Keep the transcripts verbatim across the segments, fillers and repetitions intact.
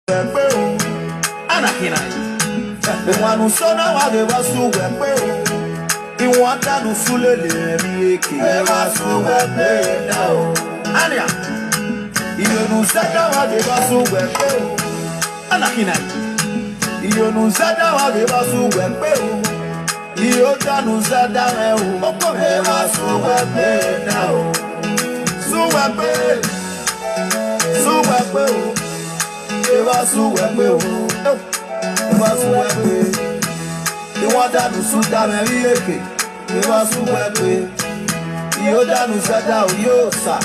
Wekpe o. Anakina. Wanu sona wa ge basu wekpe o. Iwata nu sulele mi eke. E basu wekpe na o. Ania. Iyonu sada wa ge basu wekpe o. Anakina. Iyonu sada wa ge basu wekpe o. Iyota nu sada we o. Oko e basu wekpe na o. Su wekpe. Su wekpe o. Ewa su wekpe o. Ewa su wekpe. Iwata nu suta me ri eke. Ewa su wekpe. Iyo danu sata o yo sa.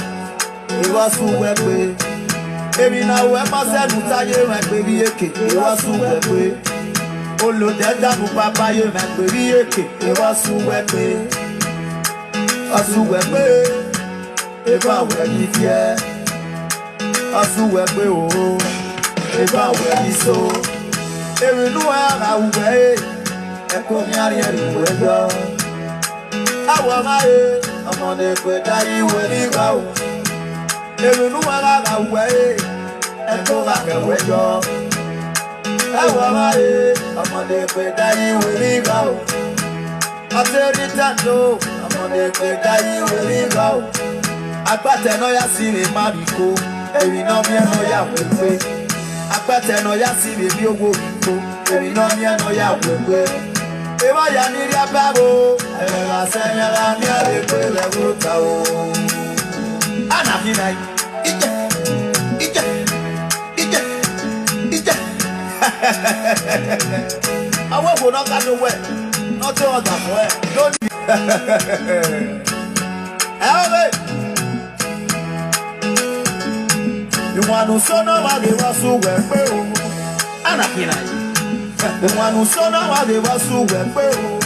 Ewa su wekpe. Emi na we ma se nu ta ye me pe ri eke. Ewa su wekpe. Olo de danu papa ye me pe ri eke. Ewa su wekpe. Asu wekpe. Eba we mi fie. Asu wekpe o. Eba we mi so. Emi nu ara uwe. Eko mi ari eri we yo. Awa ma e. Amone kwe dai we ni ga o. Emi nu ara uwe. Eko ga ke we yo. Awa ma e. Amone kwe dai we ni ga o. Aterita no, amone pe dai weriga o. Agbate no ya sire mariko, ewi no mi no ya wepe. Agbate no ya sire bi owo riko, ewi no mi no ya wepe. Ewa ya ni ri ababo, ewa se mi ara mi are pe le wo ta o. Ana kinai, ije, ije, ije, ije. Awo wo no ka do we. Nothing other for her. Don't. Help me. Iwanu sona wa ge basu wekpe o. Anakina. Iwanu sona wa ge basu wekpe o.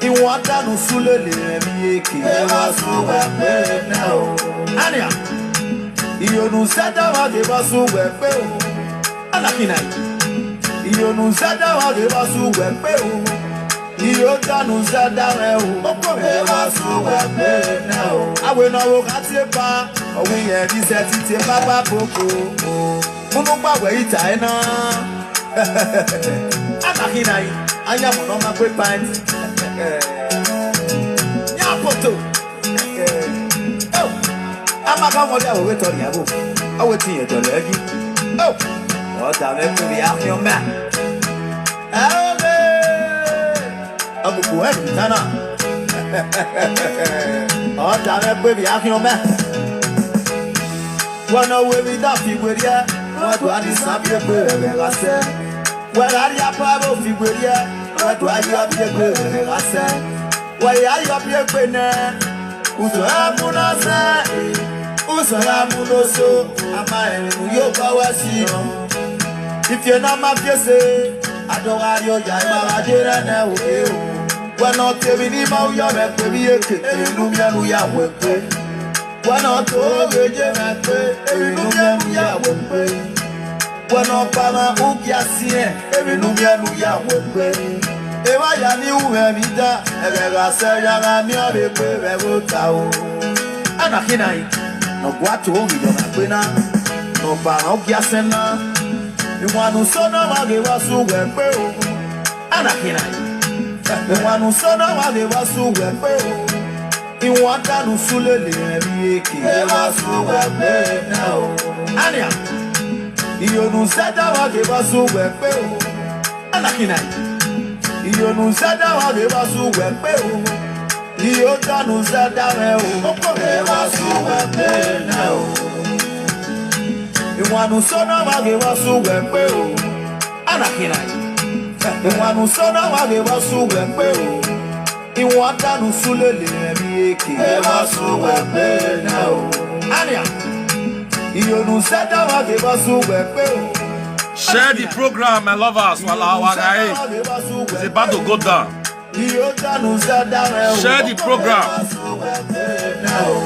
Iwata nu sulele mi eke. E basu wekpe na o. Ania. Iyonu sada wa ge basu wekpe o. Anakina. Iyonu sada wa ge basu wekpe o. Iyo danu sada we o. Oko e basu wekpe na o. Awe na wo ka tie pa. Owi ye di se ti tie pa pa poko o. Munu pa we ita e na. Anakina. Anya mo no ma kwe pint. Nya poto. Oh, amaka mo dia we to ya bo. Awe ti ye to le gi. Oh, o da me ku ya fi o ma. Awe. Abu ku e tana. O da me ku ya fi o ma. Wana we mi da fi we dia. Wa tu ani sa fi we ga se. Wẹ̀rẹ̀ ayé apá bó fi gbèrè ẹ̀, ẹ̀dùn ayé ọbí ẹgbẹ́ rẹ̀ rà sẹ́. Wẹ̀rẹ̀ ayé ọbí ẹgbẹ́ náà, ùsùn ẹ̀ múná sẹ́, ùsùn ẹ̀ múná so, àmà ẹ̀rù yóò bá wá sí i. Ìfẹ́ náà máa fi ṣe, àdọ́ra yóò yá ìmọ̀ra dé rẹ̀ náà òde o. Wẹ̀nà tèmi ní máa ń yọ̀ rẹ̀ pé bí èké, èmi ló ń yẹnu yà wẹ̀ pé. Wẹ̀nà tó rèé jẹ́ rẹ̀ pé, èmi ló ń yẹnu yà wẹ̀ pé. Wẹ̀nà para ukia sie, emi nu mie nu ya wekpe. Ewa ya ni uwe mi da, ere ga se ya ga mi ore pe re wo ta o. Ana kinai, no gwa to ri yo na pe na, no para ukia se na. Iwanu so na wa ge wa su wekpe o. Ana kinai, iwanu so na wa ge wa su wekpe o. Iwata nu sulele ri eke. Ewa su wekpe na o. Ania. Iyonu sada wa ge wa su wekpe o. Ana kinai. Iyonu sada wa ge wa su wekpe o. Iyota nu sada we o. Oko ge wa su wekpe na o. Iwanu so na wa ge wa su wekpe o. Ana kinai. Iwanu so na wa ge wa su wekpe o. Iwata nu sulele mi eke. Eva su wekpe na o. Ania. Iyonu seta wa ge wa su wekpe o. Share the program, my lovers. Wala wa ga e. It's about to go down. Iyota nu seta we o. Share the program. Eva su wekpe na o.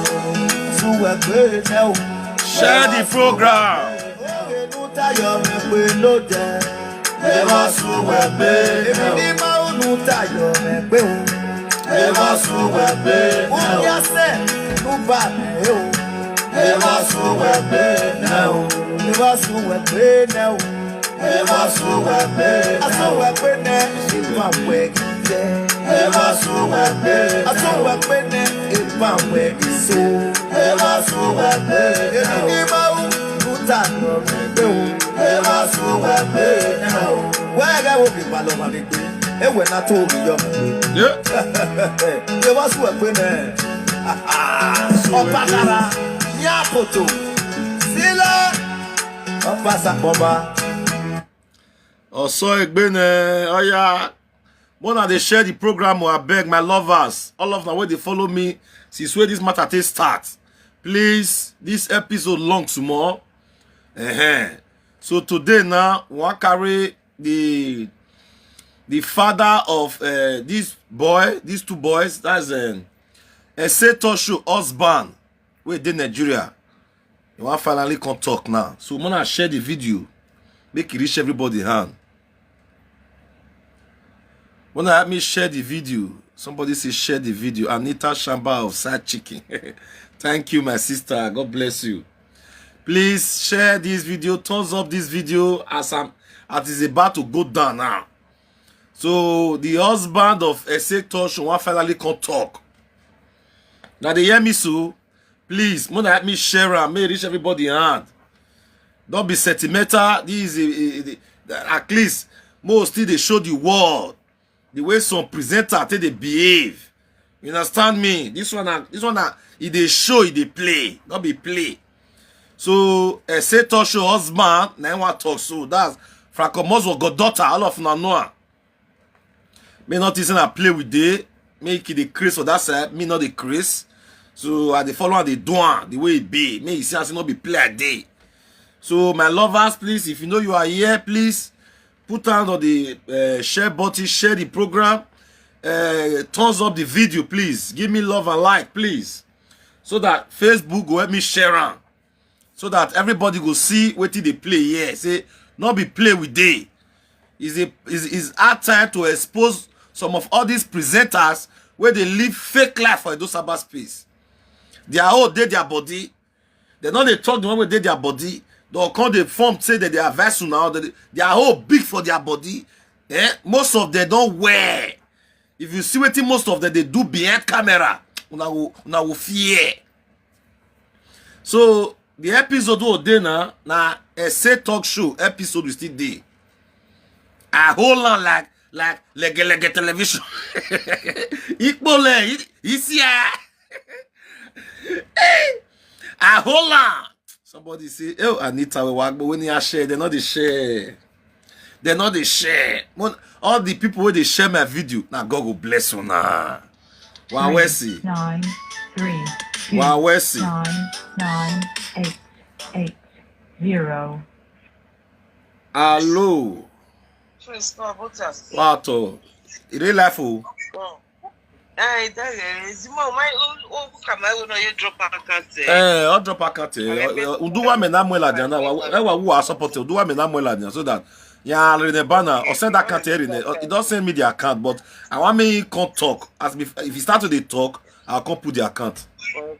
Su wekpe na o. Share the program. Enu tayo me pe lo je. Eva su wekpe. Emi ni ma unu tayo me pe o. Eva su wekpe. Uya se nu ba me o. Eva su wekpe na o. Eva su wekpe na o. Ewa suwa pe, asuwa pe ne, ipa we gite. Ewa suwa pe, asuwa pe ne, ipa we giso. Ewa suwa pe, eni ni ma u, uta no me pe u. Ewa suwa pe, no. Wega wo bi palo ma ni pe. Ewe na to mi yo. Yeah. Ewa suwa pe ne. Opakara, Nyapoto, Sila, Opasa Boba. Oso Egbene, oya. When I dey share the program, I beg my lovers, all of them wey dey follow me since wey this matter take start. Please, this episode long small. Uh-huh. So today now, we wan carry the the father of uh, this boy, these two boys, that's um, Ese Tosho husband, wey dey Nigeria. He wan finally come talk now. So when I share the video, make it reach everybody hand. When I help me share the video, somebody say share the video. Anita Shamba of Side Chicken. Thank you, my sister. God bless you. Please share this video, thumbs up this video as I'm as it's about to go down now. So the husband of Ese Tosho wan finally come talk. Now they hear me so. Please, mona help me share am, may reach everybody hand. Don't be sentimental. This is a, a, a, at least most still they show the world the way some presenter take they behave. You understand me? This one, na- this one, na- e dey show, e dey play, not be play. So, uh, say talk show husband, na him wan talk so. That's Franco Moswo goddaughter, all of una know am. Me not think say na play with day. Make e dey craze for that side. Me not dey craze. So I dey follow and dey do am the way e be. Make you see as e no be play I dey. So my lovers, please, if you know you are here, please put hand on the uh, share button, share the program, uh, thumbs up the video, please. Give me love and like, please, so that Facebook go help me share am, so that everybody go see wetin dey play here. Say no be play we dey. Is a is is hard time to expose some of all these presenters wey dey live fake life for Edo Cyber space. Their own dey their body. They no dey talk the one wey dey their body. They come dey form say that they are vessel now. They, their own big for their body. Eh? Most of them don't wear. If you see wetin most of them dey do behind camera, una go una go fear. So the episode wey dey na na essay talk show episode we still dey. I hold on like like lege lege television. Ikpole isi ya. I hold on. Somebody say, oh, Anita, we walk, but when you share, they not the share. They not the share. When, all the people where they share my video, now God will bless you now. Wow, we see. Nine three two Wow, we see. Nine nine eight eight zero. Hello. Praise God, what's up? Wow, to. It is life, oh. Oh. Eh, that is more my own. Oh, come my own. You drop account. Eh, I'll drop account. Eh, Uduwa me na mwela diana. Wa, eh, wa, wa support. Uduwa me na mwela diana. So that yeah, I'll read the banner or send that account here. It don't send me the account, but I want me come talk. As me, if you start to the talk, I'll come put the account. Okay.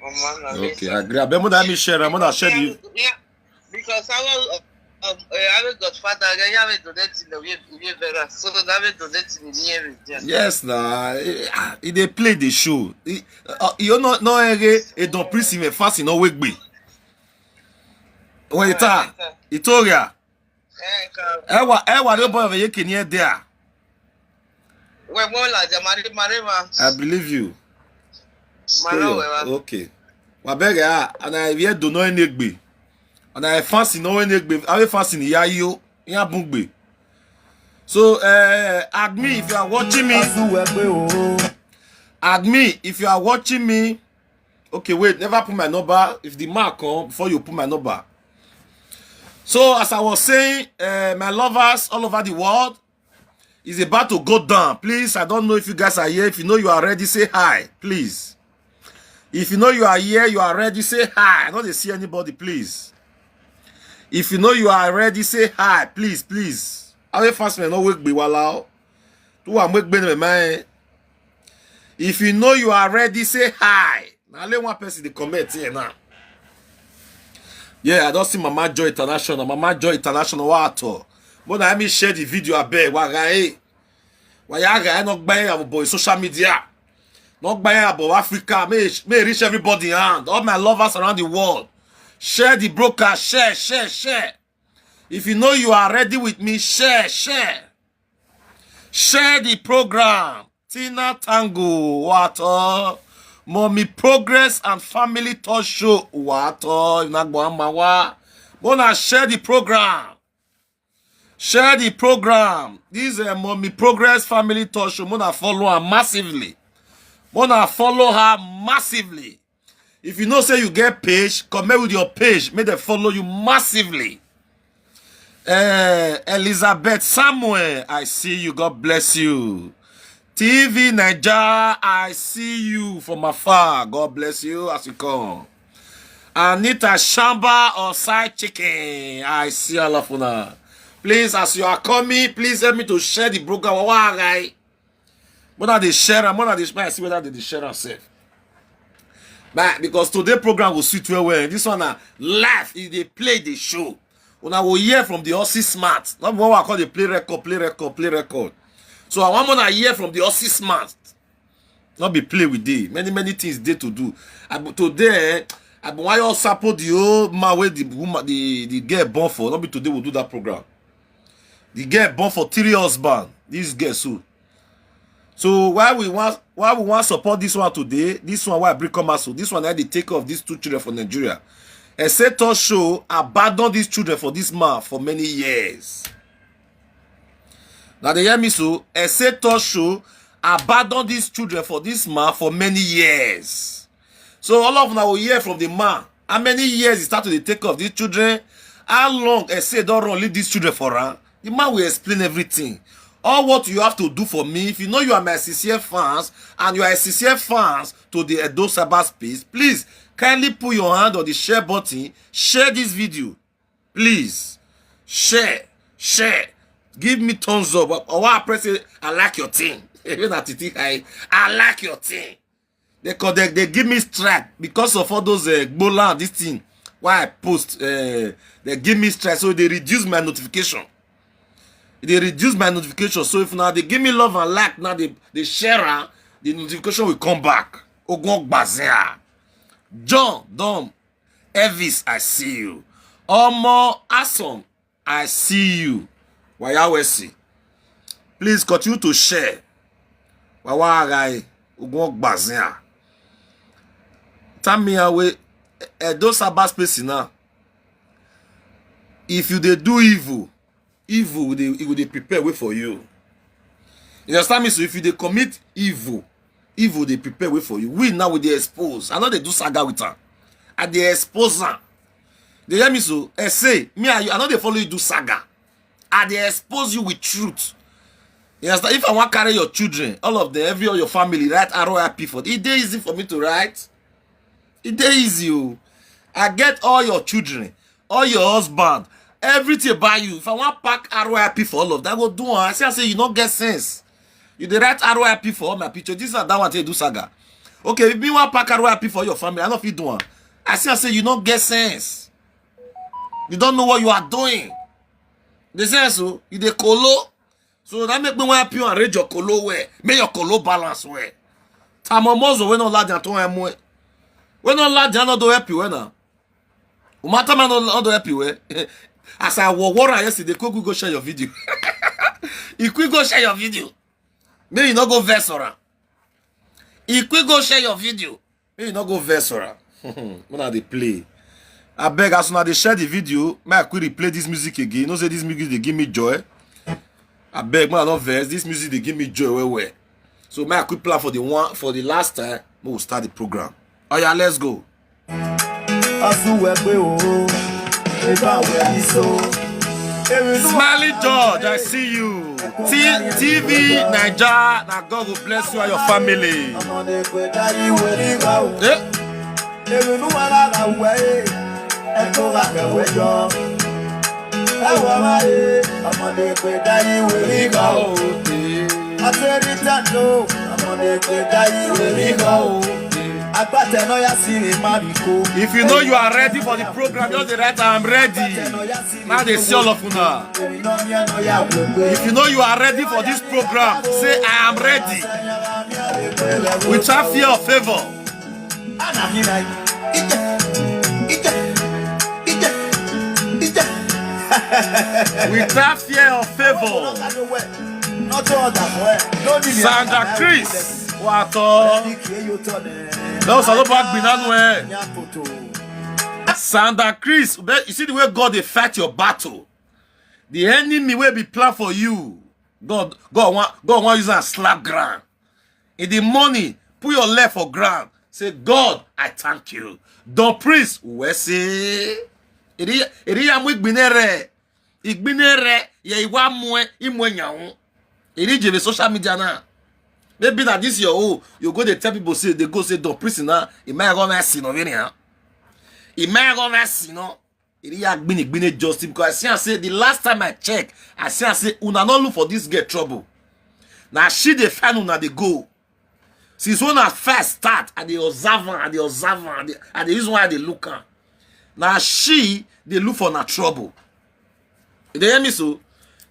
Oh, man, Okay, I agree. I bet more than me share. I'm gonna share you. Yeah, because I was um, uh, I was godfather. I have a donating the way very so that I have a donating in here. Yes, nah. He, he dey play the show. He, uh, you know, no, he, he don't please him fast. He no wake me. Wait, ah, Itoria. Ewa, ewa, the boy of a yeke near there. We mo la jamari marema. I believe you. Mara wewa. Okay. Wa beg ah, and I hear do no enegbe. And I fancy no enegbe. I will fancy ni ya yo. Ya bungbe. So, uh, admin, if you are watching me, admin, if you are watching me, okay, wait, never put my number. If the mark come before you put my number. So, as I was saying, uh, my lovers all over the world, is about to go down. Please, I don't know if you guys are here. If you know you are ready, say hi, please. If you know you are here, you are ready, say hi. I don't see anybody, please. If you know you are ready, say hi, please, please. How fast man no wake be wala. Do I make be man? If you know you are ready, say hi. Now let one person the comment here now. Yeah, I don see Mama Joy International. Mama Joy International, what at all? But let me share the video, I beg. Why, hey? Why, I no buy our boy social media? Not buy about Africa. May, may reach everybody hand. All my lovers around the world. Share the broker. Share, share, share. If you know you are ready with me, share, share. Share the program. Tina Tango, what? Mommy Progress and Family Talk Show, what? Wanna share the program. Share the program. This is a Mommy Progress Family Talk Show. Wanna follow am massively. Wanna follow her massively. If you know say you get page, comment with your page. Make them follow you massively. Eh, Elizabeth Samuel, I see you. God bless you. T V Niger, I see you from afar. God bless you as you come. Anita Shamba or Side Chicken, I see all of una. Please, as you are coming, please help me to share the program. Why, guy? When are they share am? When are they share? I see whether they share am sef. But because today program will sweet well well. This one na live. If they play the show, una will hear from the Aussie Smart. Not what I call the play record, play record, play record. So I want una hear from the Aussie Smart. Not be play with day. Many, many things dey to do. I, today, eh, I be why you support the old man where the woman, the, the girl born for. Not be today we'll do that program. The girl born for three husband. This girl so. So why we want, why we want support this one today? This one why I bring come out so. This one I dey take care of these two children for Nigeria. Except us show abandon these children for this man for many years. Now they hear me so. Except us show abandon these children for this man for many years. So all of now we hear from the man. How many years he start to dey take care of these children? How long Ese don run leave these children for am? The man will explain everything. All what you have to do for me, if you know you are my sincere fans and you are a sincere fans to the Edo Cyber Space, please kindly put your hand on the share button, share this video, please share, share, give me thumbs up. Or why I press it, I like your thing. Even at I, I like your thing. They, co- they, they give me strike because of all those uh, Gbola and this thing. Why I post, uh, they give me strike, so they reduce my notification. They reduce my notification. So if now they give me love and like, now they, they share am, the notification will come back. Ogun Ogbazia. John Dom Elvis, I see you. Omo Asom, I see you. Wayawesi. Please continue to share. Wawagai. Ogun Ogbazia. Tell me away. Edo Sabas space now. If you dey do evil, evil will dey, it will dey prepare way for you. You understand me? So if you dey commit evil, evil dey prepare way for you. We now we dey expose. I no dey do saga with am. I dey expose am. They hear me so? I say, me and you, I no dey follow you do saga. I dey expose you with truth. You understand? If I wan carry your children, all of them, every all your family, write R I P for. E dey easy for me to write. E dey easy o. I get all your children, all your husband, everything about you. If I wan pack R I P for all of them, I go do am. I see, I say you no get sense. You dey write R I P for all my picture. This is that one take do saga. Okay, if me wan pack R I P for your family, I no fit do am. I see, I say you no get sense. You don't know what you are doing. The sense o, you dey kolo. So that make me wan help you arrange your kolo well. Make your kolo balance well. Tamomozo wey no lad and to emo. Wey no lad and no do help you well now. Umata man no, no do help you well. As I war war yesterday, quick go share your video. You quick go share your video. Make you no go vex around. You quick go share your video. Make you no go vex around. When I dey play. I beg as una dey share the video, make I quick replay this music again. You know say this music dey give me joy. I beg, make I no vex. This music dey give me joy well well. So make I quick plan for the one for the last time. We will start the program. Oh yeah, let's go. Smiley George, I see you. T- TV Niger, na God will bless you and your family. Eh? If you know you are ready for the program, just dey write, "I'm ready." Now they see all of una. If you know you are ready for this program, say, "I am ready." Without fear or favor. Without fear or favor. Sandra Chris. Wato. No, so no back be none where. Sandra Chris, you see the way God dey fight your battle. The enemy will be plan for you. God, God want, God want use and slap ground. In the morning, put your left for ground. Say, "God, I thank you." Don Prince, we say, eri eri ya mu igbinere, igbinere ye iwa mue imue nyawu. Eri jebe social media now. Maybe that this your own. You go dey tell people say they go say Don Prince now. It might go mess no very huh. It might go mess no. Eri ya gbini gbini justice because I see I say the last time I check, I see I say una no look for this girl trouble. Now she dey find una dey go. Since when I first start, I dey observe am, I dey observe am, I dey, I dey use why I dey look am. Now she dey look for na trouble. You dey hear me so?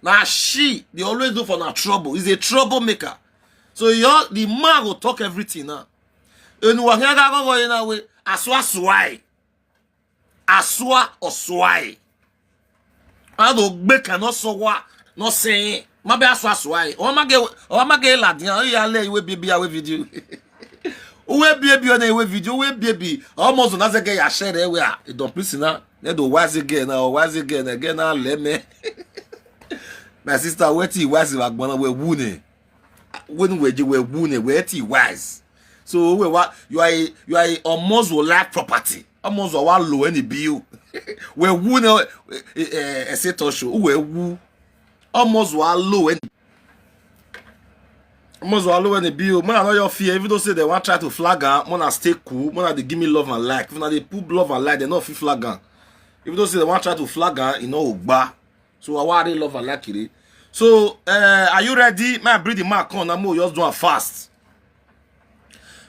Now she dey always look for na trouble. He's a troublemaker. So your the man go talk everything now. Enu wa hia ga go go in a way. Aswa swai. Aswa or swai. I don't make no so what. No saying. Mabe aswa swai. O ma ge o ma ge la dia ya le we bibi awe video. Uwe bibi on a we video we bibi. Almost na ze ge ya share we are. Don Prince now. They do wise again now, wise again again now let me. My sister, wetin wise wa gbona we wune. When we je we wune, we ti wise. So we wa you are a, you are a almost will life property. Almost wa low any bill. We wune, eh, eh, eh, say to show we wu. Almost wa low any. Almost wa low any bill. Man, I know your fear. Even though say they want try to flag am, man, I stay cool. Man, they give me love and like. Even though they put love and like, they not feel flag am. Even though say they want try to flag am, you know, ogba. So I want love and like it. So, uh, are you ready? My breathing mark on. I'm just doing fast.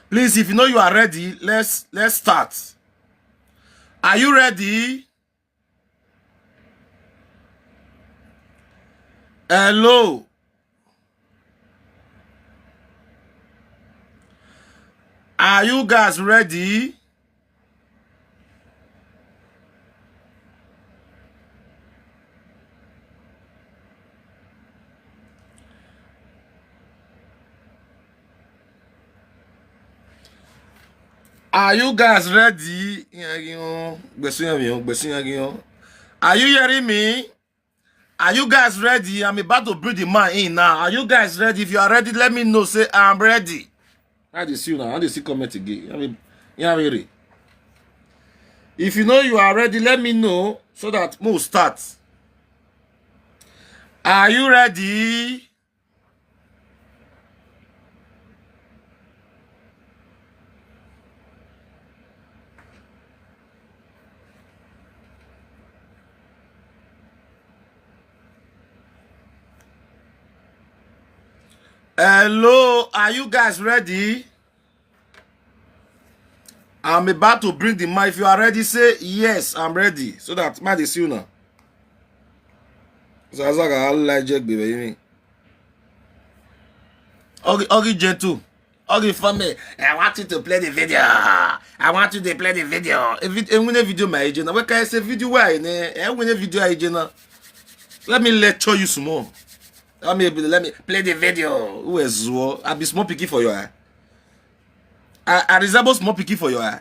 Please, if you know you are ready, let's let's start. Are you ready? Hello. Are you guys ready? Are you guys ready? Are you hearing me? Are you guys ready? I'm about to bring the man in now. Are you guys ready? If you are ready, let me know. Say, "I'm ready." I dey see you now. I dey see comment again. I mean, yeah, really. If you know you are ready, let me know so that we'll start. Are you ready? Hello, are you guys ready? I'm about to bring the mic. If you are ready, say, "Yes, I'm ready." So that man dey see you now. So as I got like Jack baby, you mean? Okay, okay, gentle. Okay, for me, I want you to play the video. I want you to play the video. If it, when a video my agent, what can I say? Video why? Eh, when a video agent, let me lecture you some more. Let me let me play the video. Who is what? I be small picky for your eye. I, I resemble small picky for your eye.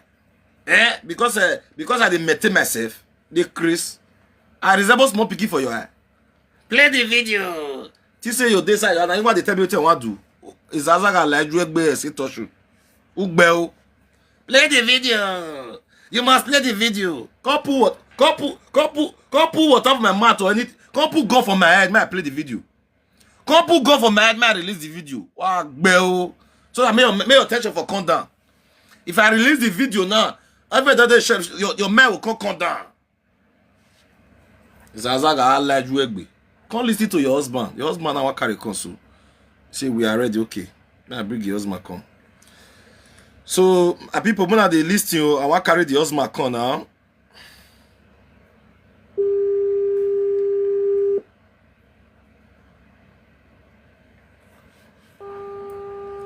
Eh? Because uh, because I dey maintain myself, the Chris. I resemble small picky for your eye. Play the video. Ti say your day side, and you want to tell me what I want to do. Is Azaga like you egbe say touch you. Ugbe o. Play the video. You must play the video. Come put what? Come put, come put, come put water for my mouth or anything. Come put gun for my head. May I play the video? Come put gun for my head. May I release the video? Wow, bell. So that may your, may your tension for come down. If I release the video now, every other day, your, your man will come, come down. Zazaga, I like you, Egbe. Come listen to your husband. Your husband now carry console. Say, "We are ready, okay." Now bring your husband come. So, my people, when they listen, you, I want carry the Osma con now.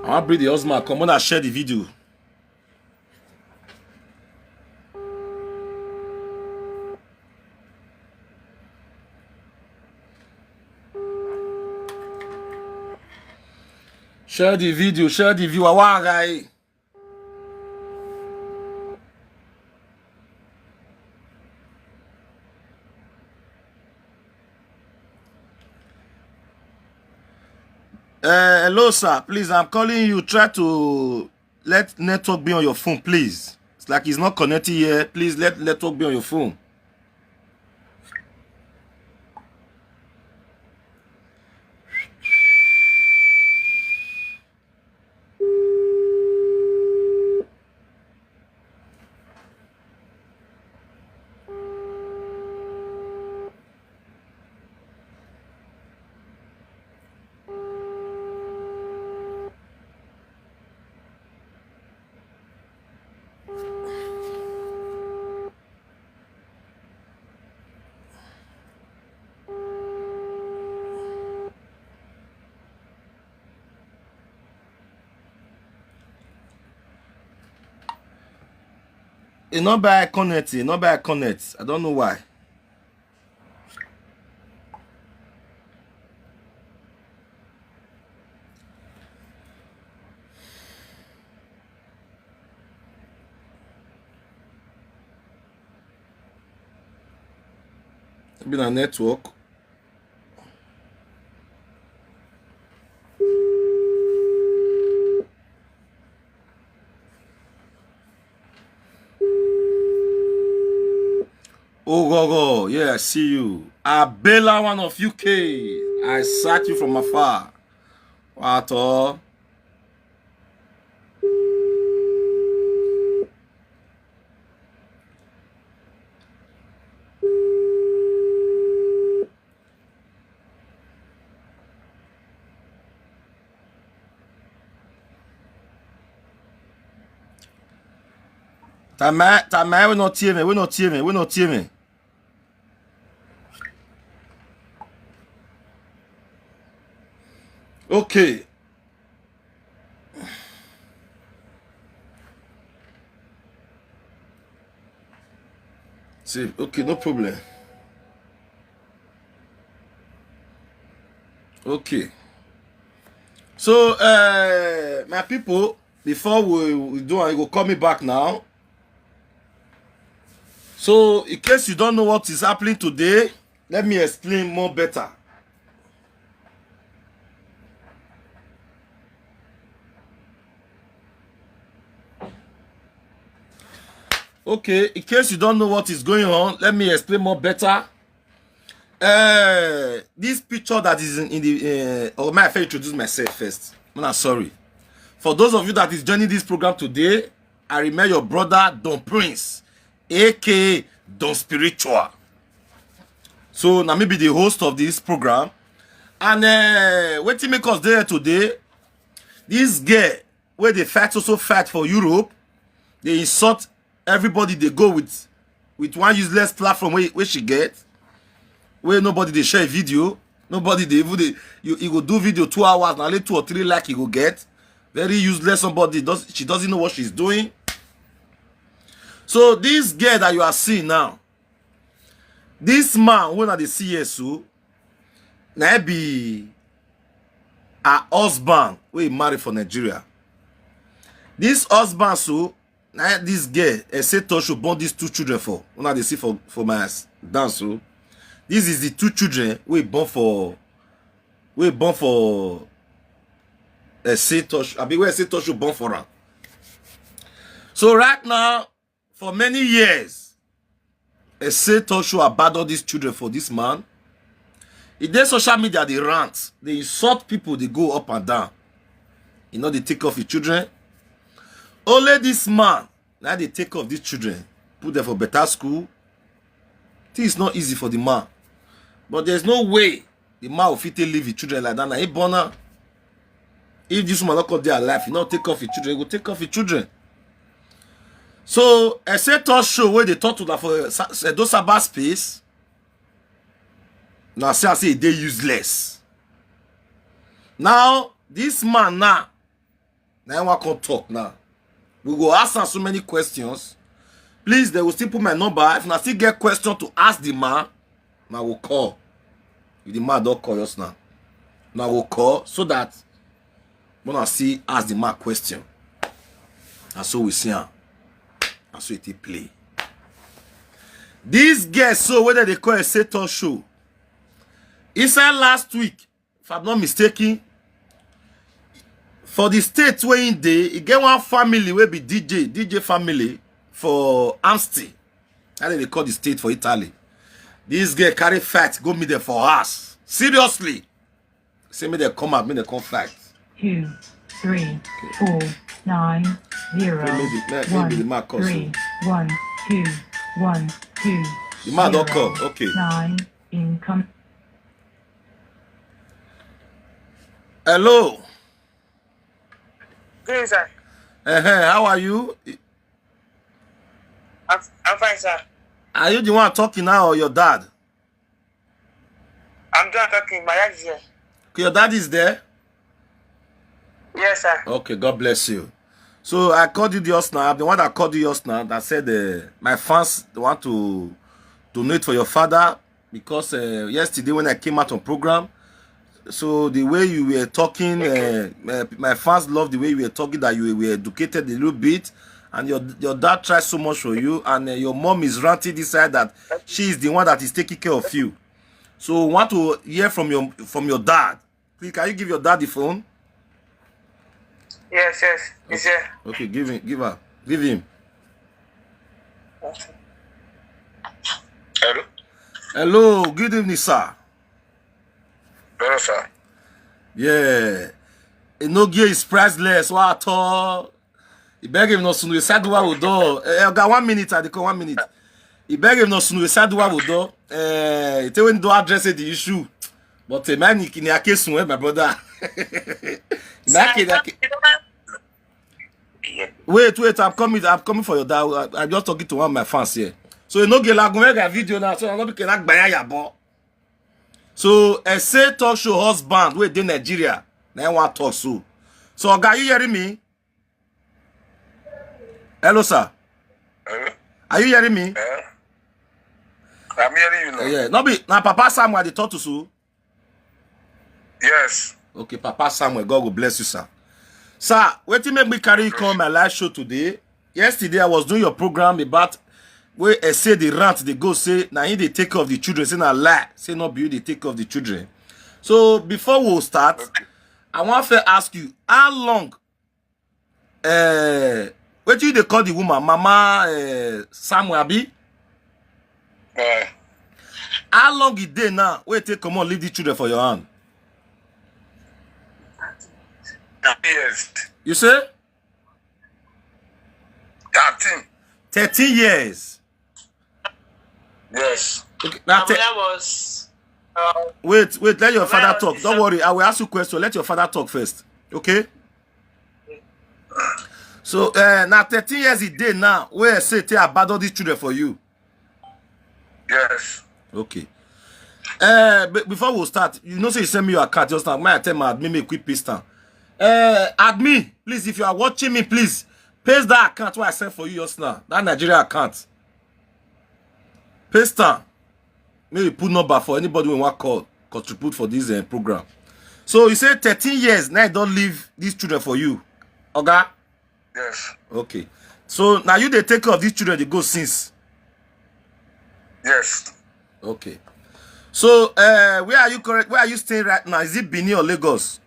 I want bring the Osma come when I share the video. Share the video, share the view. Awa guy. Uh, hello, sir. Please, I'm calling you. Try to let network be on your phone, please. It's like it's not connected here. Please let network be on your phone. E no buy connect, e no buy connect. I don't know why. Maybe na network. Ogogo, yeah, I see you. Abela, one of U K. I sight you from afar. What all? Tama, Tama, we not hear me, we not hear me, we not hear me. Okay. See, okay, no problem. Okay. So, uh, my people, before we, we do, I go call me back now. So, in case you don't know what is happening today, let me explain more better. Okay, in case you don't know what is going on, let me explain more better. Uh, this picture that is in, in the uh, oh, may I first introduce myself first? I'm not sorry. For those of you that is joining this program today, I remain your brother Don Prince, aka Don Spiritual. So now maybe the host of this program, and uh, what make us there today? This girl where they fight also fight for Europe, they insult everybody they go with with one useless platform where, where she get, where nobody they share video, nobody they even they you, you go do video two hours now, only two or three like you go get. Very useless somebody does she doesn't know what she's doing. So this girl that you are seeing now, this man when are the C S O, na be her husband wey marry for Nigeria. This husband so na this girl Ese Tosho born these two children for. Una dey see for for my ass dance so. This is the two children wey born for wey born for Ese Tosho. I be where Ese Tosho born for am. So right now, for many years, Ese Tosho abandon these children for this man. If they social media they rant, they insult people, they go up and down. You know they take off your children. Only this man now they take off these children, put them for better school. Things not easy for the man, but there's no way the man will fit take leave his children like that. Now he born her. If this woman not come their life, you not take off your children, you go take off your children. So, I say talk show where they talk to that for Sa- Edo Sabbath space. Now, see, I say they useless. Now, this man now, now I want to talk now. We go ask am so many questions. Please, they will still put my number. If I still get question to ask the man, I will call. If the man don't call us now, now I will call so that when I see ask the man question, and so we see him, and so it play. This guest, so whether they call a Satan show, inside last week, if I'm not mistaken, for the state where in dey, e get one family wey be D J, D J family for Amsti. How they call the state for Italy? This girl carry fight, go meet them for us. Seriously. Say me they come out, me they come fight. Two, three, four, nine, zero, Maybe, maybe, maybe the man calls three, one, two, one, two, The man don't zero, call. Okay. Nine, income. Hello. Good, sir. Uh-huh. How are you? I'm, I'm fine, sir. Are you the one talking now or your dad? I'm done talking. My dad is here. Okay, your dad is there? Yes, sir. Okay, God bless you. So I called you just now. I'm the one that called you just now that said uh, my fans want to donate for your father because uh, yesterday when I came out on program, so the way you were talking, uh, uh, my fans love the way you were talking, that you were educated a little bit, and your your dad tries so much for you, and uh, your mom is ranting this side that she is the one that is taking care of you. So we want to hear from your from your dad. Please, can you give your dad the phone? Yes, yes. He's here. Okay, give him, give her, give him. Hello? Hello, good evening, sir. Hello, sir. Yeah, Enogie is priceless. What at all? He beg him not to say do what we do. Eh, I got one minute. I call one minute. He beg him not to say do what we do. Eh, he tell when do address the issue. But uh, man, in your case, my brother. In that case, that case, wait, wait, I'm coming. I'm coming for your dad. I, I'm just talking to one of my fans here. So you know, get like make a video now. So I'm not be like by your boy. So I say talk show husband. Wait, in Nigeria. Now I want talk so. So, guy, you hearing me? Hello, sir. Hello? Are you hearing me? Eh? I'm hearing you now. Yeah, no be now, Papa Samuel they talk to so. Yes. Okay, Papa Samuel, God will bless you, sir. Sir, wetin make me carry you come my live show today? Yesterday I was doing your program about where I say the rant they go say now he they take care of the children. Say na lie. Say not be you they take care of the children. So before we start, I want to ask you how long uh, what do they call the woman? Mama uh, Samuel Abi? Eh, How long it day now? Where take come on leave the children for your hand? thirty years. You say? thirteen. Thirteen years. Yes. Okay, now My te- mother was. Uh, wait, wait, let your father Well, talk. Don't worry, I will ask you question. Let your father talk first. Okay? So uh, now thirteen years a day now. Where I say take abandon these children for you. Yes. Okay. Uh, but before we start, you know, say you send me your account just now. My tell my admin make quick paste am. Uh, admin, please, if you are watching me, please paste that account where I sent for you just now. That Nigeria account. Paste am. Maybe put number for anybody we want call contribute for this uh, program. So you say thirteen years now I don't leave these children for you. Okay? Yes. Okay. So now you they take care of these children they go since. Yes. Okay. So uh, where are you correct? Where are you staying right now? Is it Benin or Lagos?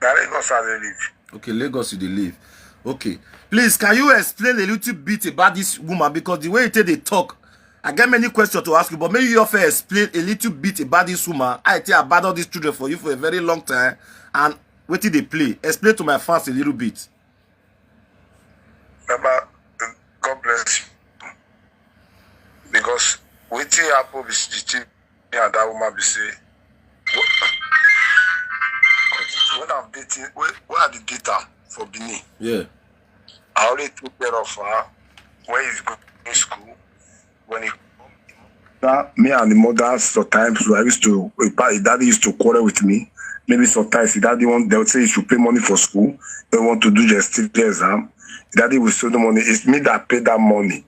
Now Lagos I dey live. Okay, Lagos you dey live. Okay. Please, can you explain a little bit about this woman? Because the way you take the talk, I get many questions to ask you, but maybe you offer explain a little bit about this woman. I take abandon these children for you for a very long time. And what did they play? Explain to my fans a little bit. Baba, God bless you. Because wetin happen between me and that woman be say, wh- when I'm dating, when, when I dey date am for Benin, Yeah. I always took care of her when he's going to school. When he that me and the mother sometimes I used to, in fact, daddy used to quarrel with me. Maybe sometimes daddy want, they would say you should pay money for school. They want to do the still exam. Daddy will send the money. It's me that paid that money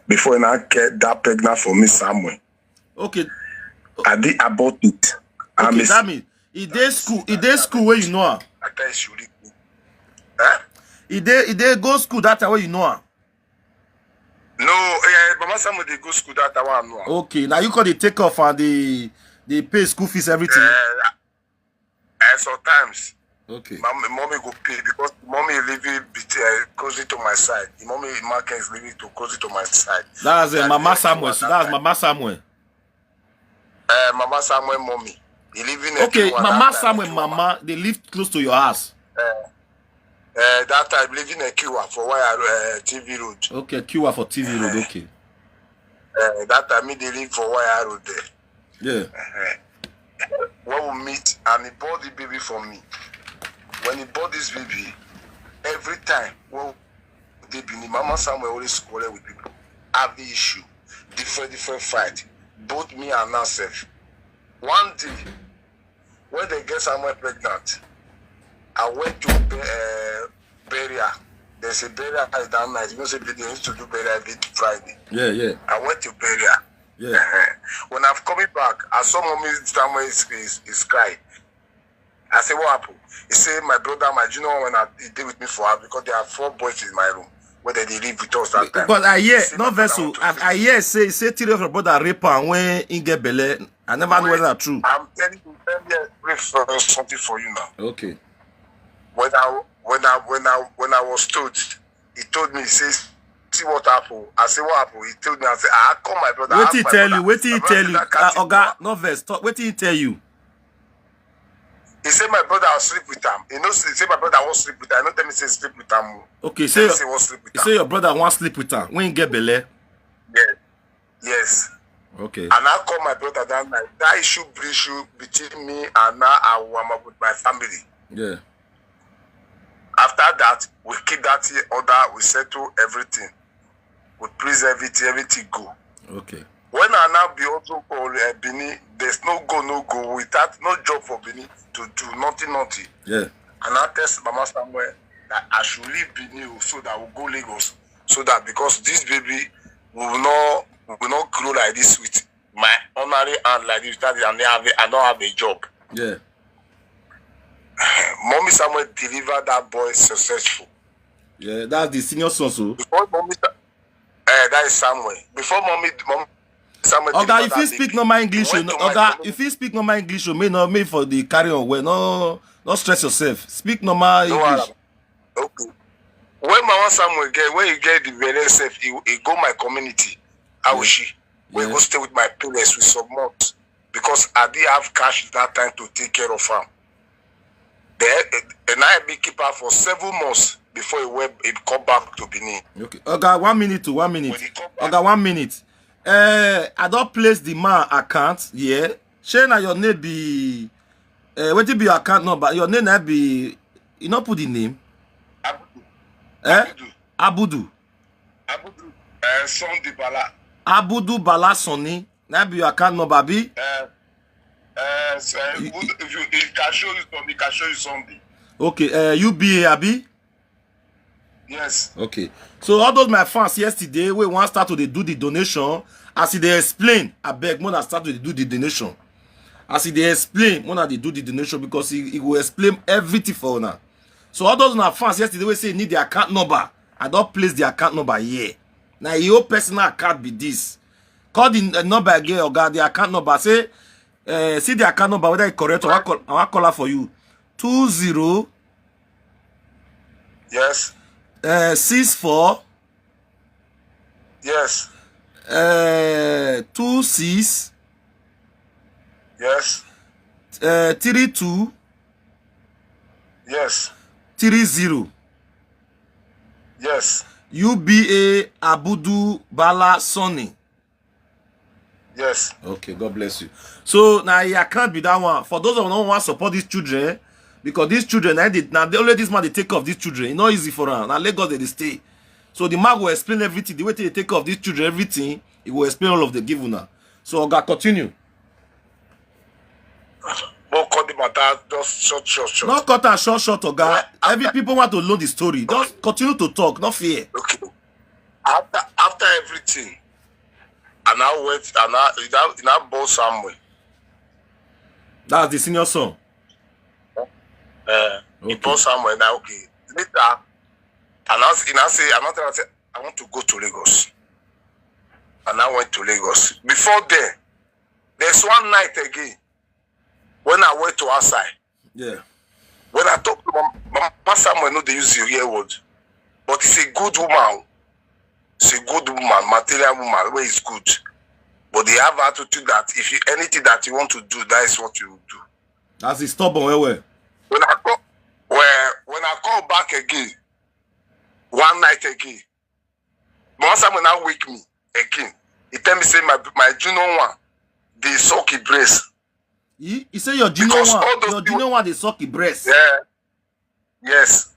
before I get that pregnant for me somewhere. Okay. I did abort it. I'm Okay, a that mean e dey school, e dey school where you know am. I tell you, you read me. Huh? E dey e dey go school that time where you know am. No, eh, Mama Samuel dey go school that time. No. Okay, now you call the take off and the the pay school fees, everything. Eh, eh, sometimes Okay. mommy, mommy go pay because mommy living bit- uh, closer to my side. The mommy market is living to closer to my side. That's uh, That Mama is Samuel. what So that that's time. Mama Samuel. Uh, Mama Samuel mommy. He living in Okay, Ekiwa Mama that time, Samuel, Ekiwa. Mama, they live close to your house. Uh, that time living in Ekiwa for why uh, T V road. Okay, Q R for T V road. Okay. Uh, that time me they live for why road there. Yeah. When we meet and he bought the baby for me. When he bought this baby, every time when they be Mama Samuel always quarrel with people, have the issue, different different fight, both me and herself. One day, when they get Samuel pregnant, I went to uh, burial. There's a burial that night. You know, say they used to do burial every Friday. Yeah, yeah, I went to burial. yeah. When I'm coming back, I saw mommy Samuel is, is, is crying. I said, "What happened?" He said, "My brother, my junior, when I, he did with me for her because there are four boys in my room where they live with us that time." But I hear Say not my brother vessel. want to I, I hear say say three of your brother rape am when he get belle. I never know whether na true. I'm telling you, let me explain for- something for you now. Okay. When I when I when I when I was told, he told me, he says, "See what happened." I say, "What happened?" He told me, I said, "I call my brother." What ask he my tell brother. you? What he My brother tell said, you? "I can't Uh, take Oga, you." no vex. Talk. What he tell you? He said my brother will sleep with him. He knows. He said my brother won't sleep with him. He no tell me say sleep with him. Okay, Say say say won't sleep with say him. Your brother wan sleep with am when he get belle. Yes. Yes. Okay. And I call my brother that night. That issue, issue between me and now I am with my family. Yeah. After that, we keep that order. We settle everything. We please everything. Everything go. Okay. When I now be also call uh, Benin, there's no go, no go. Without no job for Benin to do nothing, nothing. Yeah. And I tell Mama Samuel that I should leave Benin so that we go Lagos. So that because this baby will not will not grow like this with my honorary hand like this. That is, I don't have a, I don't have a job. Yeah. Mommy Samuel delivered that boy successful. Yeah, that's the senior son. So. Before Mommy, Sa- eh, that is Samuel. Before Mommy, Mommy Samuel. Oga, delivered if that you speak baby, normal English, he you went know, to my Oga, community. If you speak normal English, you may not me for the carry on. Well, no, not stress yourself. Speak normal No English. wahala. Okay. When Mama Samuel get, when he get the belle self, he, he go my community. How is she? We Yeah. go stay with my parents with some months because I didn't have cash that time to take care of him. Then, then I be keep her for seven months before he went. He come back to Benin. Okay. Oga, one minute to one minute. When he come back, Oga, one minute. Uh, I don't place the man account. Yeah. Shey na your name be. Uh, wetin be your account number? Your name na be. You no put the name. Abudu, Eh? Abudu, Abudu. Abudu, uh, Sunday Bala. Abudu Bala Sonny. Na be your account number, abi? Uh, uh, so, if you, if you can show you something, can show you something. Okay. Uh, U B A, abi? Yes. Okay. So all those my fans yesterday, we want start to dey do the donation. As e dey explain, I beg, when I start to dey do the donation. As e dey explain, when I dey do the donation because he, he will explain everything for una. So all those my fans yesterday, we say need the account number. I don't place the account number here. Now your personal account be this. Call the uh, number again, Oga. The account number. Say, uh, see the account number whether it correct or I call, I call her for you. Two zero Yes. uh, six four Yes. uh, two six Yes. uh, three two Yes. three zero. Yes. U B A Abudu Bala Sonny. Yes. Okay, God bless you. So now your account be that one. For those of you who want to support these children, Because these children, eh, they, now the only this man they take care of these children. It's not easy for am. Now Lagos they dey stay. So the man will explain everything. The way they take care of these children, everything, he will explain all of the give una. So Oga, continue. But cut the matter just short, short, short. Not cut and short, short, Oga. Every people want to know the story. Just continue to talk, no fear. Okay. After after everything, and I went and I that that bought somewhere. That's the senior son. Uh, He Okay. bought somewhere now. Okay. Later, and I, and I say, I'm not I say I want to go to Lagos. And I went to Lagos. Before then, there's one night again when I went to outside. Yeah. When I talk to Mama, Mama Samuel, no, they use the real word. But it's a good woman. It's a good woman, material woman, where is good. But they have attitude that if you anything that you want to do, that is what you will do. That's the stubborn well well. When I call, well, when I call back again, one night again, Mama Samuel now wake me again. He tell me say my my junior one, they suck his breast. He, he say your junior Because one, all those your people- junior one they suck his breast. Yeah. Yes.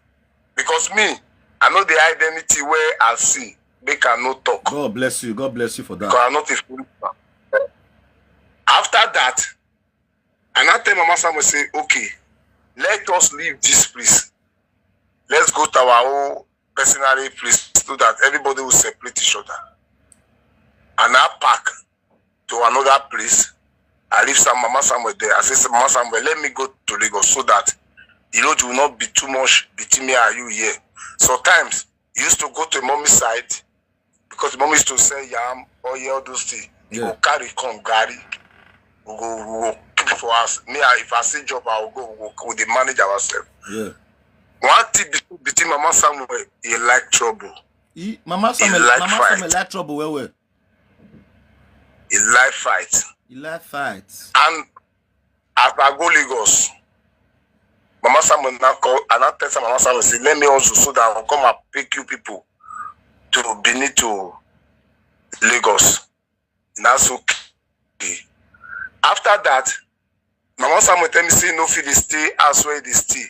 Because me, I know the identity where I see. They cannot talk. God bless you. God bless you for that. Because I'm not a foolish man. After that, and I tell Mama Samuel say, okay, let us leave this place. Let's go to our own personal place so that everybody will separate each other. And I pack to another place. I leave some Mama Samuel there. I say, Mama Samuel, let me go to Lagos so that the load will not be too much between me and you here. Sometimes he used to go to mommy side because mommy used to sell yam, oil, all those things. He Yeah. go carry come, garri. We go, we go keep for us. Me, I, if I see job, I will go. We go, we dey manage ourselves. Yeah. One thing be- between Mama Samuel, he like trouble. He, Mama Samuel, like Mama fight. Samuel like trouble well well. He like fight. He like fight. And as I go Lagos, Mama Samuel now call and I tell Mama Samuel say, let me also so that I will come and pick you people to Benin to Lagos. That's okay. After that, Mama Samuel tell me say no fit dey stay as where they stay.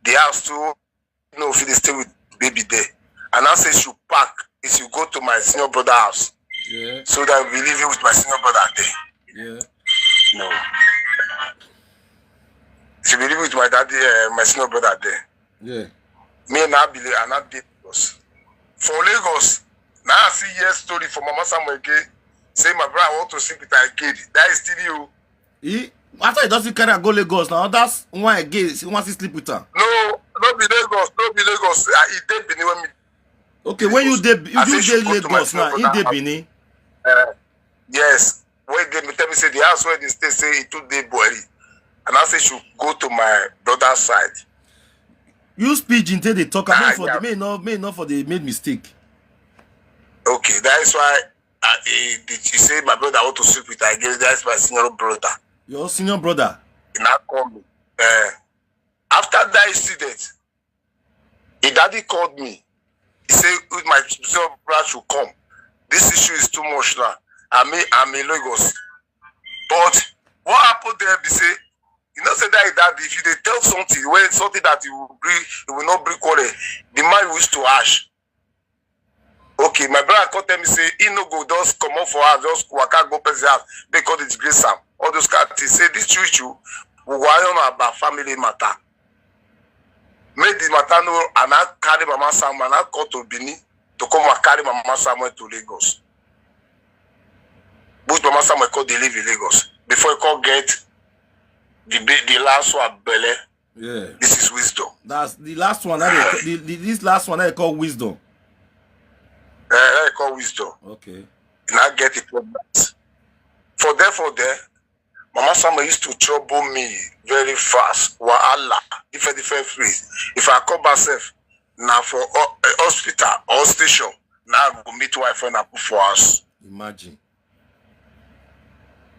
The house too no fit dey stay with baby there. And I say she pack if you go to my senior brother house. Yeah. So that we living with my senior brother there. Yeah. No. She be living with my daddy, uh, my senior brother there. Yeah. Me and I be and I dey Lagos. For Lagos, now I see yes story for Mama Samuel again. Say my brother want to sleep with her again. That is still you. He, after he doesn't carry am go Lagos now, that's one again. He wants to sleep with her. No, no be Lagos, no be Lagos. I it dey Benin when me. Okay, when you dey I you say she dey go to my Lagos now, he brother dey house. Benin. Uh, yes, when they tell me say the house where they stay say it too dey boring, and I say she go to my brother's side. Use pidgin take dey talk. I mean Ah, for yeah. the may not may not for the made mistake. Okay, that is why I, he, he say my brother want to sleep with her again. That is my senior brother. Your senior brother. He now call me. Uh, after that incident, his daddy called me. He said, with my senior brother should come. This issue is too much now. I mean, I'm in Lagos. But what happened there, they say, you know, say that, that if you dey tell something, when something that you will bring, you will not bring quarrel, the man used to ash. Okay, my brother come tell me say he no go just come up for house, just waka go person house, they call it grace am. All those kind of things. Say this true true, we go iron about family matter. Make the matter no, and I carry Mama Samuel, and I come to Benin to come and carry Mama Samuel to Lagos. But Mama Samuel come dey live in Lagos before he come get the ba- the last one belle. Yeah. This is wisdom. That's the last one. That they, the, the, this last one that they call wisdom. Uh, that they call wisdom. Okay. And I get it. For there, for there, Mama Samuel used to trouble me very fast. Wahala, different different place. If I come myself, now for ho- eh, hospital or station, now I go meet wife when I put for house. Imagine.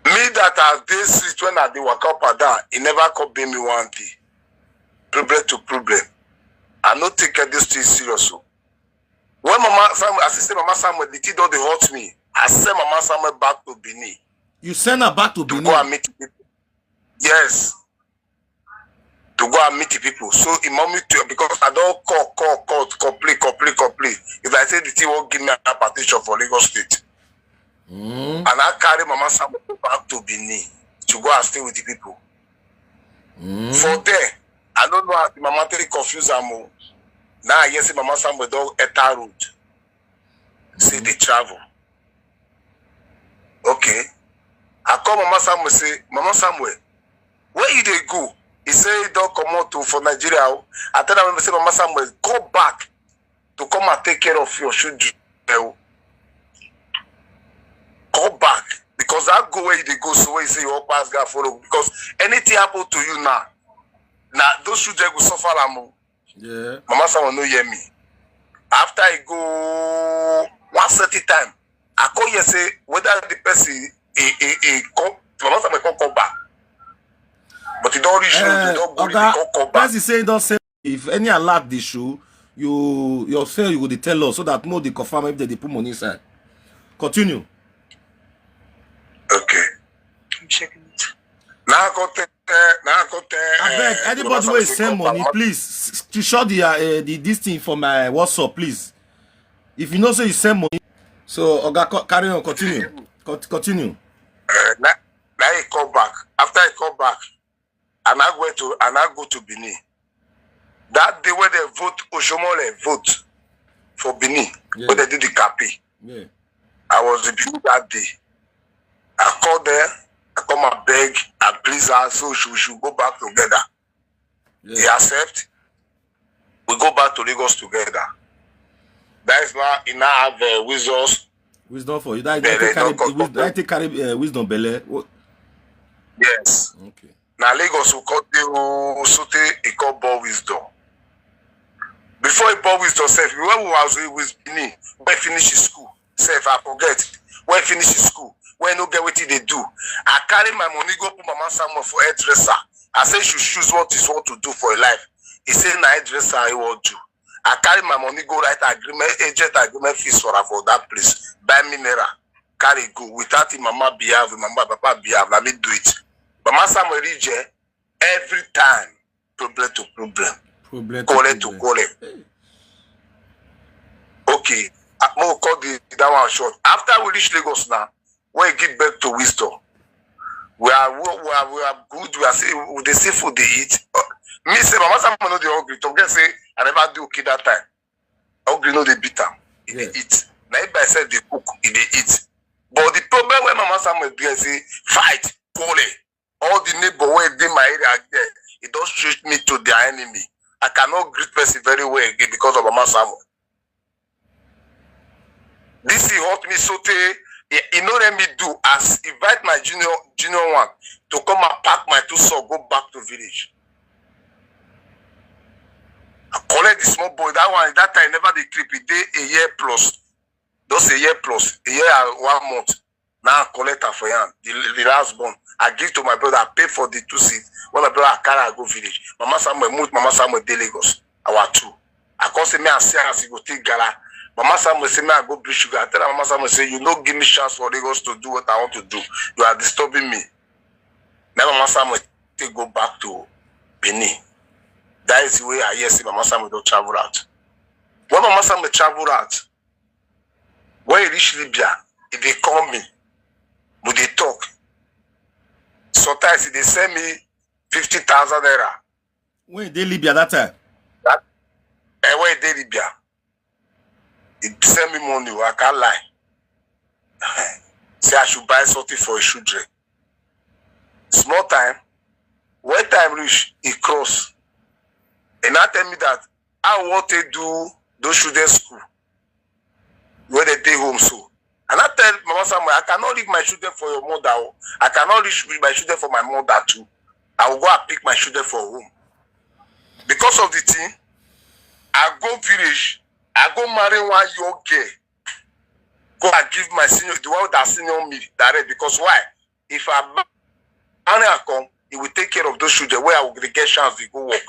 Me that I dey street when I dey waka up and down, he never come pay me one thing. Problem to problem. I no take care this thing serious. So when Mama Samuel, as I say Mama Samuel, the thing don dey hurt me. I send Mama Samuel back to Benin You send her back to to Benin. Go and meet people. Yes. to go and meet the people. So he mommy too, because I don't call, call, call, complain, complain, complain. If I say the thing won't give me an application for Lagos State. Mm. And I carry Mama Samuel back to Benin to go and stay with the people. Mm. For there, I don't know how the Mama take confuse am o. Now I hear say Mama Samuel don enter road. Say they travel. Okay. I call Mama Samuel, say, "Mama Samuel, where you dey go?" He say he don comot o for Nigeria o. I tell am say, "Mama Samuel, go back to come and take care of your children o. Go back." Because that go where you dey go, so where you say your pass guy follow. Because anything happen to you now, na those children go suffer am o. Yeah. Mama Samuel no hear me. After I go one certain time, I call here say whether the person he he he come, Mama Samuel come come back. But he don't reach road, he Eh, don't go, he Oga, come come back. Person say he don send. If any alert dey show, you yourself you go dey tell us so that more dey confirm if they dey put money inside. Continue. Okay. I'm checking it. Now I go tell, now I go tell. Abeg, eh, anybody Mama wey Samuel send come money, back. Please s- screenshot the uh, the this thing for my WhatsApp, please. If you know say you send money, so Oga, co- carry on, continue, Con- continue. Eh, now, now he come back. After he come back, and I went to and I go to Benin. That day when they vote, Oshomole vote for Benin, Yeah. when they do the campaign, Yeah. I was in Benin that day. I called there, I come and beg, and please her, so she, we should go back together. He Yeah. accept. We go back to Lagos together. That is why he now have uh, wisdoms. Wisdom for you. That, Belle, that take carry, don't come, wis- don't that take carry uh, wisdom, Belle. What? Yes. Okay. Now Lagos will cut the sote, he called Bob Wisdom. Before he bought Wisdom self, when we was with Benin, when he finish his school, self I forget. When he finish his school, when he no get wetin dey do, I carry my money go put Mama Samuel for hairdresser. I say she should choose what is want to do for her life. He say na hairdresser he want do. I carry my money go write agreement, agent agreement fees for her for that place. Buy mineral, carry go without him mama behalf, him mama papa behalf. Na me do it. Mama Samuel reach there every time. Problem to problem. Problem. Quarrel to quarrel. Okay. I mo call the that one short. After we reach Lagos now, when he give birth to Wisdom, we are we are we are good. We are see we dey see food dey eat. Uh, me say Mama Samuel no dey hungry. To get say I never do okay that time. Hungry no dey beat am. He dey Yeah. eat. Na him by self dey cook. He dey eat. But the problem wey Mama Samuel get say fight, quarrel. All the neighbor wey dey my area there, he don switch me to their enemy. I cannot greet person very well again because of Mama Samuel. This he hurt me so tey he, he no let me do as invite my junior junior one to come and pack my two son go back to village. I collect the small boy that one that time never dey creep. He dey a year plus, just a year plus, a year and one month. Now I collect am for him. The, the last born, I give to my brother. I pay for the two seats. When my brother I carry I go village. Mama Samuel move. Mama Samuel dey Lagos. Our two. I come say me I see as he go take gala. Mama Samuel say me I go bring sugar. I tell her Mama Samuel say you no give me chance for Lagos to do what I want to do. You are disturbing me. Now Mama Samuel take go back to Benin. That is the way I hear say Mama Samuel don travel out. When Mama Samuel travel out, when he reach Libya, he dey call me. We dey talk. Sometimes he dey send me fifty thousand naira. When he dey Libya that time. And when he dey Libya, he send me money. I can't lie. Say I should buy something for his children. Small time, when time reach, he cross. And now tell me that I want to do those children school where they dey home so. And I tell Mama Samuel, I cannot leave my children for your mother. Oh. I cannot leave my children for my mother too. I will go and pick my children for home. Because of the thing, I go village, I go marry one young girl. Go and give my senior, the one that senior me direct. Because why? If I marry her come, he will take care of those children where I will get chance to go work.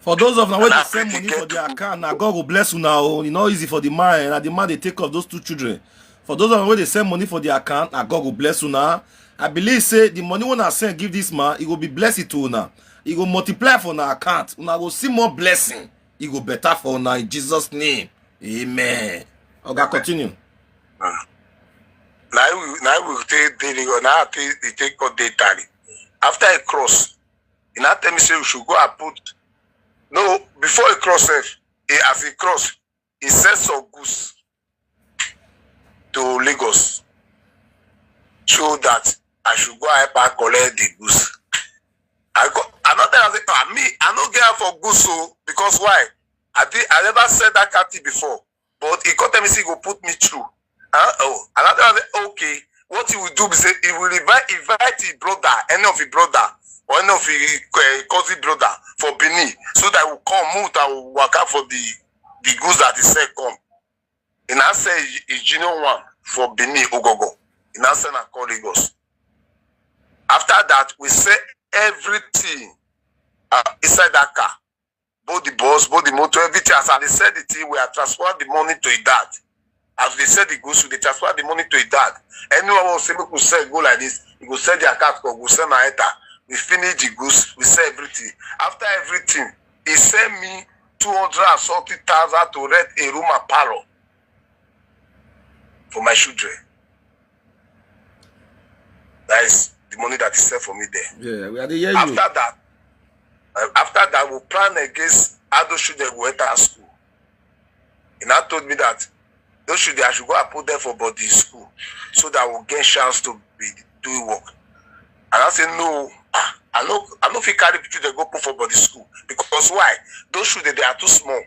For those of now where And they I send pray money to for get their to account, now God will bless you now. You know, easy for the man, and the man they take care of those two children. For those of them where they send money for their account, now God will bless you now. I believe say the money when I send give this man, it will be blessed to you now. E go multiply for una account. Una go see more blessing. E go better for una in Jesus' name. Amen. Oga, continue. Na we na we take dey Lagos, na I take dey take go dey tally. After I cross, e now tell me say we should go and put no before I cross sef, e as e cross, e sell some goods to Lagos so that I should go and help am collect the goods. I go I no tell am say ah me I no get am for goods o because why I did I never sell that kind thing before but he come tell me say he go put me through. Uh, oh, another one say okay. What he will do be say he will invite invite his brother, any of his brother or any of his uh, cousin brother for Benin so that we come move and we waka for the the goods that he sell come. He now sell his, his junior one for Benin Ogogo. He now send am come Lagos. After that, we sell everything uh, inside that car. Both the bus, both the motor, everything. As I dey sell the thing, we are transfer the money to his dad. As they sell the goods, we dey transfer the money to his dad. Anyone wey say make we sell go like this, he go sell the account code, go sell na enter. We finish the goods, we sell everything. After everything, he send me two hundred and something thousand to rent a room and parlour for my children. That is the money that he sent for me there. Yeah, we are the hear you. After that, uh, after that, we plan against how those children go enter school. He now told me that those children I should go and put them for boarding school so that we'll get chance to be doing work. And I say no, ah, I no I no fit carry the children go put for boarding school because why? Those children they are too small.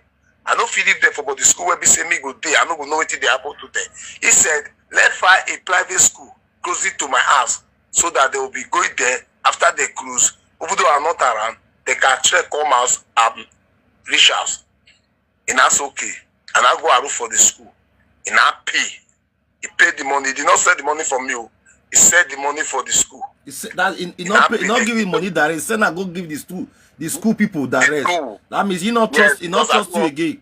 I no fit leave them for boarding school where be say me go dey. I no go know wetin dey happen to them. He said, let's find a private school closest to my house so that they will be going there after they close. Even though I'm not around, they can check come house and reach house. And that's okay. And I go and look for the school. And I pay. He paid the money. He did not send the money for me. Oh. He sent the money for the school. He said that he, he not pay, he not give him money direct. He said I go give the school the school people direct. School. That means he not trust he not because I trust you go- again.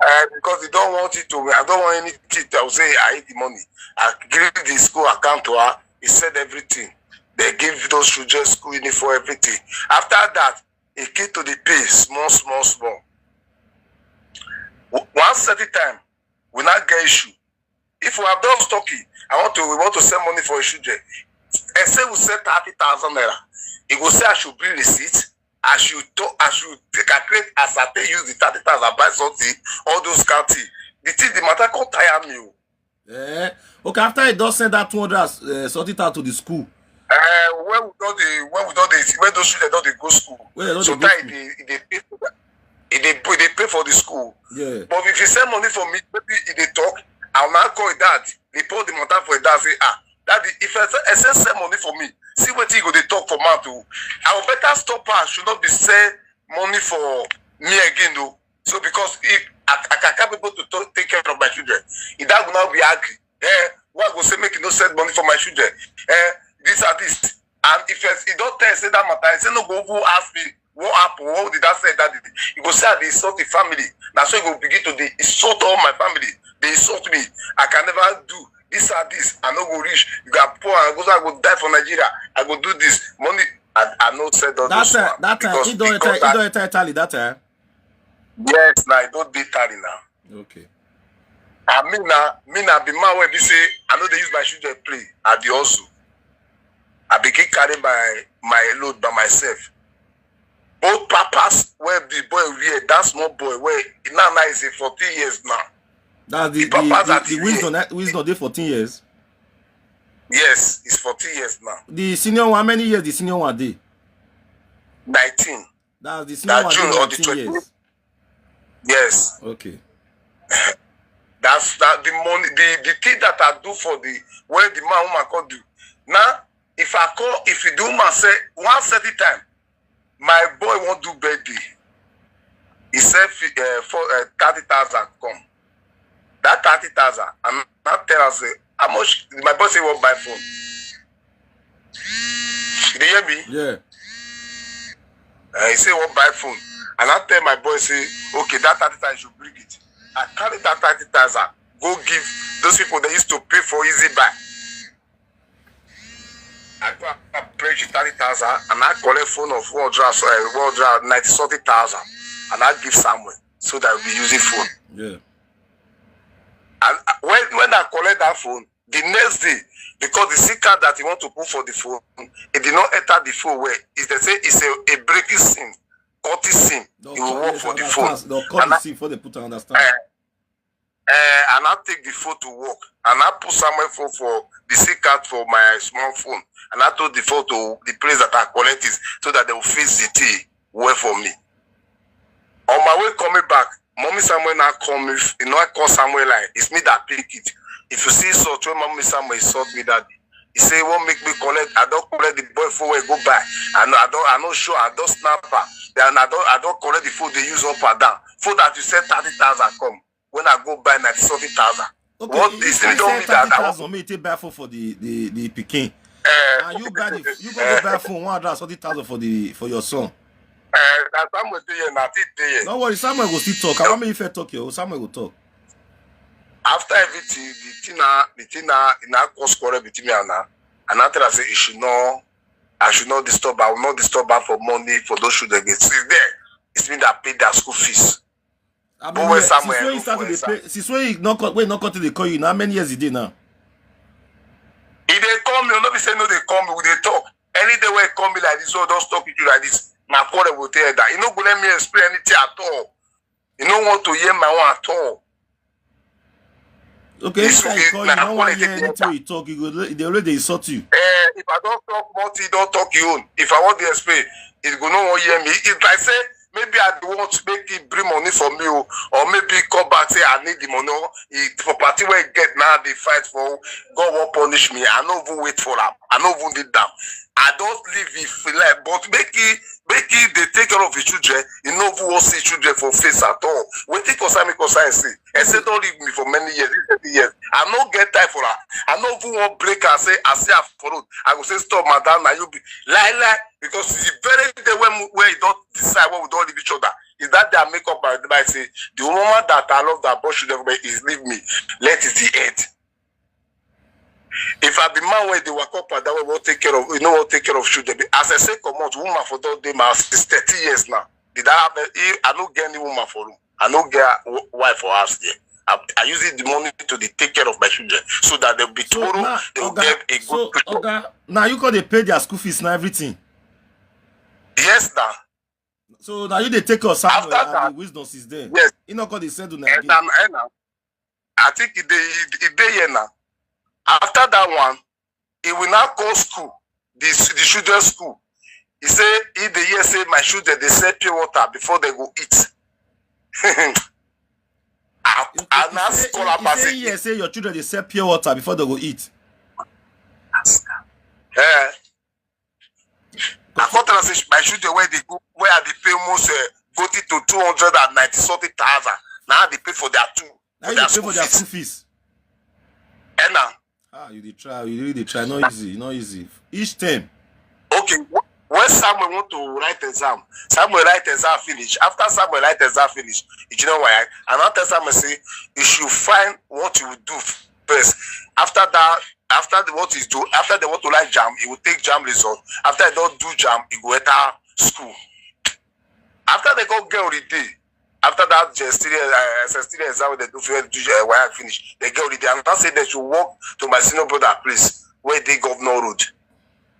Uh, because they don't want it to me. I don't want anything. I will say I hate the money. I give the school account to her. He said everything. They give those children school uniform, everything. After that, he came to the pay small, small, small. W- One certain time, we not get issue. If we have done talking, I want to we want to send money for his children. And say we send thirty thousand naira. He go say I should bring receipt. I should talk. I should take a create as I tell you the thirty thousand buy something. All those counting. The thing the matter come tire me. Oh. Eh? Okay, after he does send that two hundred uh, sort it out to the school. Uh, when we don dey when we don dey when those children don dey go school When they don dey go sometimes school. e dey e dey pay e dey pay e dey pay for the school Yeah. but if you send money for me maybe e dey talk I will now call him dad report the matter for him dad say ah daddy if I send I send send money for me see wetin you go dey talk for mouth o I will better stop am should not be send money for me again o so because if I I can capable to to take care of my children if that go now be angry eh why go say make you no send money for my children eh this and this and if you you don tell say that matter you say no go even ask me what happen what did I say that day you go say I dey insult the family na so you go begin to dey insult all my family dey insult me I can never do this and this I no go reach you go poor I go say I go die for Nigeria I go do this money I I no send all That those time, one that time, because he don't because enter, he I don't enter Italy that time. yes na I don dey tally now. Okay. I mean na me na be man wey be say I no dey use my children play. I dey hustle. I begin carry my my load by myself. Both papas wey the boy wear, that small boy wey now now is a fourteen years now. That's the The papas the, that the, the he wisdom that wisdom dey fourteen years. Yes, he's fourteen years now. The senior one, how many years the senior one dey? Nineteen. That's the senior That one June dey or the nineteen twenty. years. Yes. Okay. That's that the money the the thing that I do for the when the man woman come do. Now if I call if you do woman say one certain time my boy wan do birthday he send fi- uh, for uh, thirty thousand come that thirty thousand and I tell am say how much my boy say he wan buy phone you dey hear me Yeah. uh, he say he wan buy phone and I tell my boy say okay that thirty thousand you should bring it I carry that thirty thousand go give those people they used to pay for easy buy I go and pledge thirty thousand and I collect phone of one hundred, uh, one hundred ninety something thousand and I give Samuel so that we be using phone. Yeah. And uh, when when I collect that phone, the next day, because the SIM card that he want to put for the phone, it did not enter the phone well. It's the say it's a, a breaking SIM, cutting SIM. They'll It will cut, work yes, for the understand. phone. They'll cut And the I, SIM before they put on, understand. uh, uh, and I take the phone to work. And I put Samuel phone for the SIM card for my small phone. And I told the phone to the place that I collect it so that they will fix the thing well for me. On my way coming back, mommy Samuel now call me. You know, I call Samuel like it's me that pick it. If you see such when mommy Samuel insult me that day, he say he won't make me collect. I don't collect the boy phone wey go buy. I know I don't I know sure I don't snap her. Then I don't I don't collect the phone they use up and down. Phone that you said thirty thousand come. When I go buy ninety something thousand. Okay, What if this I thing don't say mean that thirty I thousand, me take buy phone for the the the pikin. Uh, And you buy the you go go buy phone one hundred and something thousand for the for your son. Uh, that Samuel dey here, na it dey here. No worry, Samuel go still talk. I want me if I talk you, Samuel go talk. After everything, the thing na the thing na e na cause quarrel between me and her. And I tell her say she should not, I should not disturb her. I will not disturb her for money for those children. Since there, it's me that paid their school fees. I But when Samuel since when you look start for to dey Samuel. pay, since when you not cut, when not cut, they call you now. How many years e dey now? If they call me, no be say no they call me. We dey talk. Any day when he call me like this, or just talk with you like this, my quarrel will tell you that. You no go let me explain anything at all. You no want to hear my one at all. Okay, It's- anytime you it's call, you like no want quality hear anything data. You talk. You go they already insult you. Eh, if I don't talk about it, don't talk you own. If I want to explain, it go no one hear me. It's like say maybe I dey want make it bring money for me, oh, or maybe come back say I need the money. Oh, it for party where get now they fight for. God won't punish me. I no even wait for am. I no even need them. I don't leave it for life. But make it make it they take care of the children. You no even want see children for face at all. Wetin concern me concern say. I say don't leave me for many years. This thirty years. I no get time for her. I no even want break and say I see her for road. I go say stop, madam. Now you be lie lie because the very day when when you don't decide when we don't leave each other, is that day I make up my mind say the woman that I love that brought children for me is leave me. Let it the end. If I be man where they work up and that way won't take care of, you know, won't take care of children. As I say, come out, woman for don't dey my house is thirty years now. Did I have? A, I no get any woman for room. I no get w- wife for house there. I, I use it the money to the take care of my children so that they'll be So tomorrow now, they'll Oga, get a good so future. Oga, now you call they pay their school fees now everything. Yes, now. So now you they take your Samuel After and that, the wisdom is there. Yes. You not call they settle now And again. now, and now, I think it dey it dey here now. After that one, he will now call school, the the children school. He say if they hear say my children they sell pure water before they go eat. I, You- I you now say- call you- her you pass say it. Yes, say your children they sell pure water before they go eat. Eh. I come tell her say my children where they go where are the famous uh, go to two hundred and ninety something thousand. Now they pay for their two Now for you their dey pay school for their fees. School fees. And now Ah, you dey try, you really dey try. Not easy, not easy. Each time. Okay, wh- when Samuel want to write exam, Samuel write exam finish. After Samuel write exam finish, you know why? And I tell Samuel say you should find what you will do first. After that, after the, what is do, after they want to like jam, he will take jam result. After they don't do jam, he go enter school. After they go get holiday, after that J S three, uh, S S three exam wey they do for do uh, wire finish, they get holiday. And I say they should walk to my senior brother place where they governor road.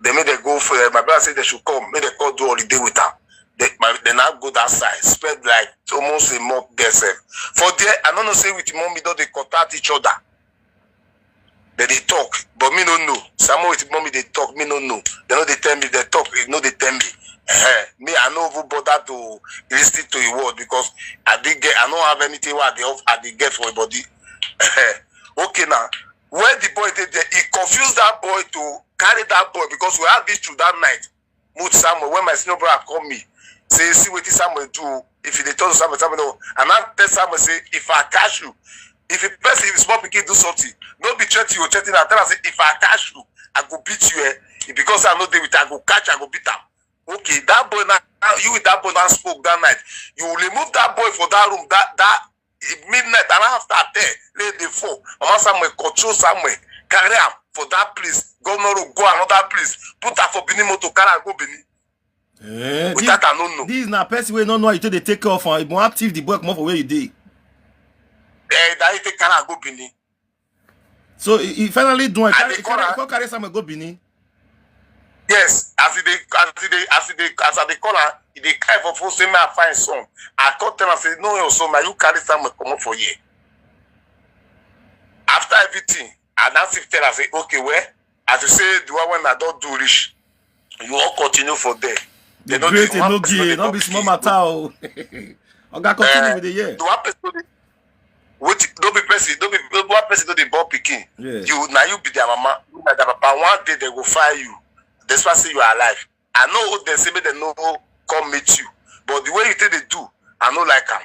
They make they go for uh, my brother say they should come. Make they come do holiday with her. They, my, they now go that side. Spend like almost a month there. Sef. For there, I don't know say with mommy don't they contact each other. They they talk, but me no know. Some of it mommy they talk, me no know. They know they tell me they talk, they know they tell me. Eh, me I no even bother to listen to a word because I did get I don't have anything what they have I did get for a body. Eh, okay now. Where the boy did there, he confused that boy to carry that boy because we had this to that night. Move Samuel when my senior brother call me. Say, see what Samuel do. If you dey talk to Samuel, Samuel no. And I tell Samuel say, if I catch you, if a person, if small pikin do something, no be threat you threaten. I tell her say, if I catch you, I go beat you. Eh? Because I know they with I go catch, I go beat am. Okay, that boy now, you with that boy now spoke that night. You will remove that boy for that room that that midnight and after ten late dey fall. Mama Samuel control Samuel. carry am for that place. Governor Road go another place, put am for Benin motor, carry am go Benin. Eh, this, Without I no know. this na person wey no know how you take dey take care of am. You wan thief the boy comot for where you dey. Eh, that he take carry am go Benin. So he, he finally do am. I Carry, dey call carry, am. Come carry Samuel go Benin. Yes, as he dey, as he dey, as he dey, as I dey call am, he dey cry for phone say, "May I find son?" I come tell am say, "No, your son, na you carry Samuel comot for here." After everything, I now still tell am say, "Okay, well, as you say, the one when I don do reach, you all continue for there." The They no great dey, one Enogie, person no dey no be talk small again. Matter o. Oga, continue Eh, with the year. The one person no dey, wait, no be person, no be, no be one person no dey born pikin. Yeah. You, na you be their mama, you na their papa. One day they go fire you. That's why say you are alive. I know they say make dem no come meet you, but the way you take dey do, I no like am.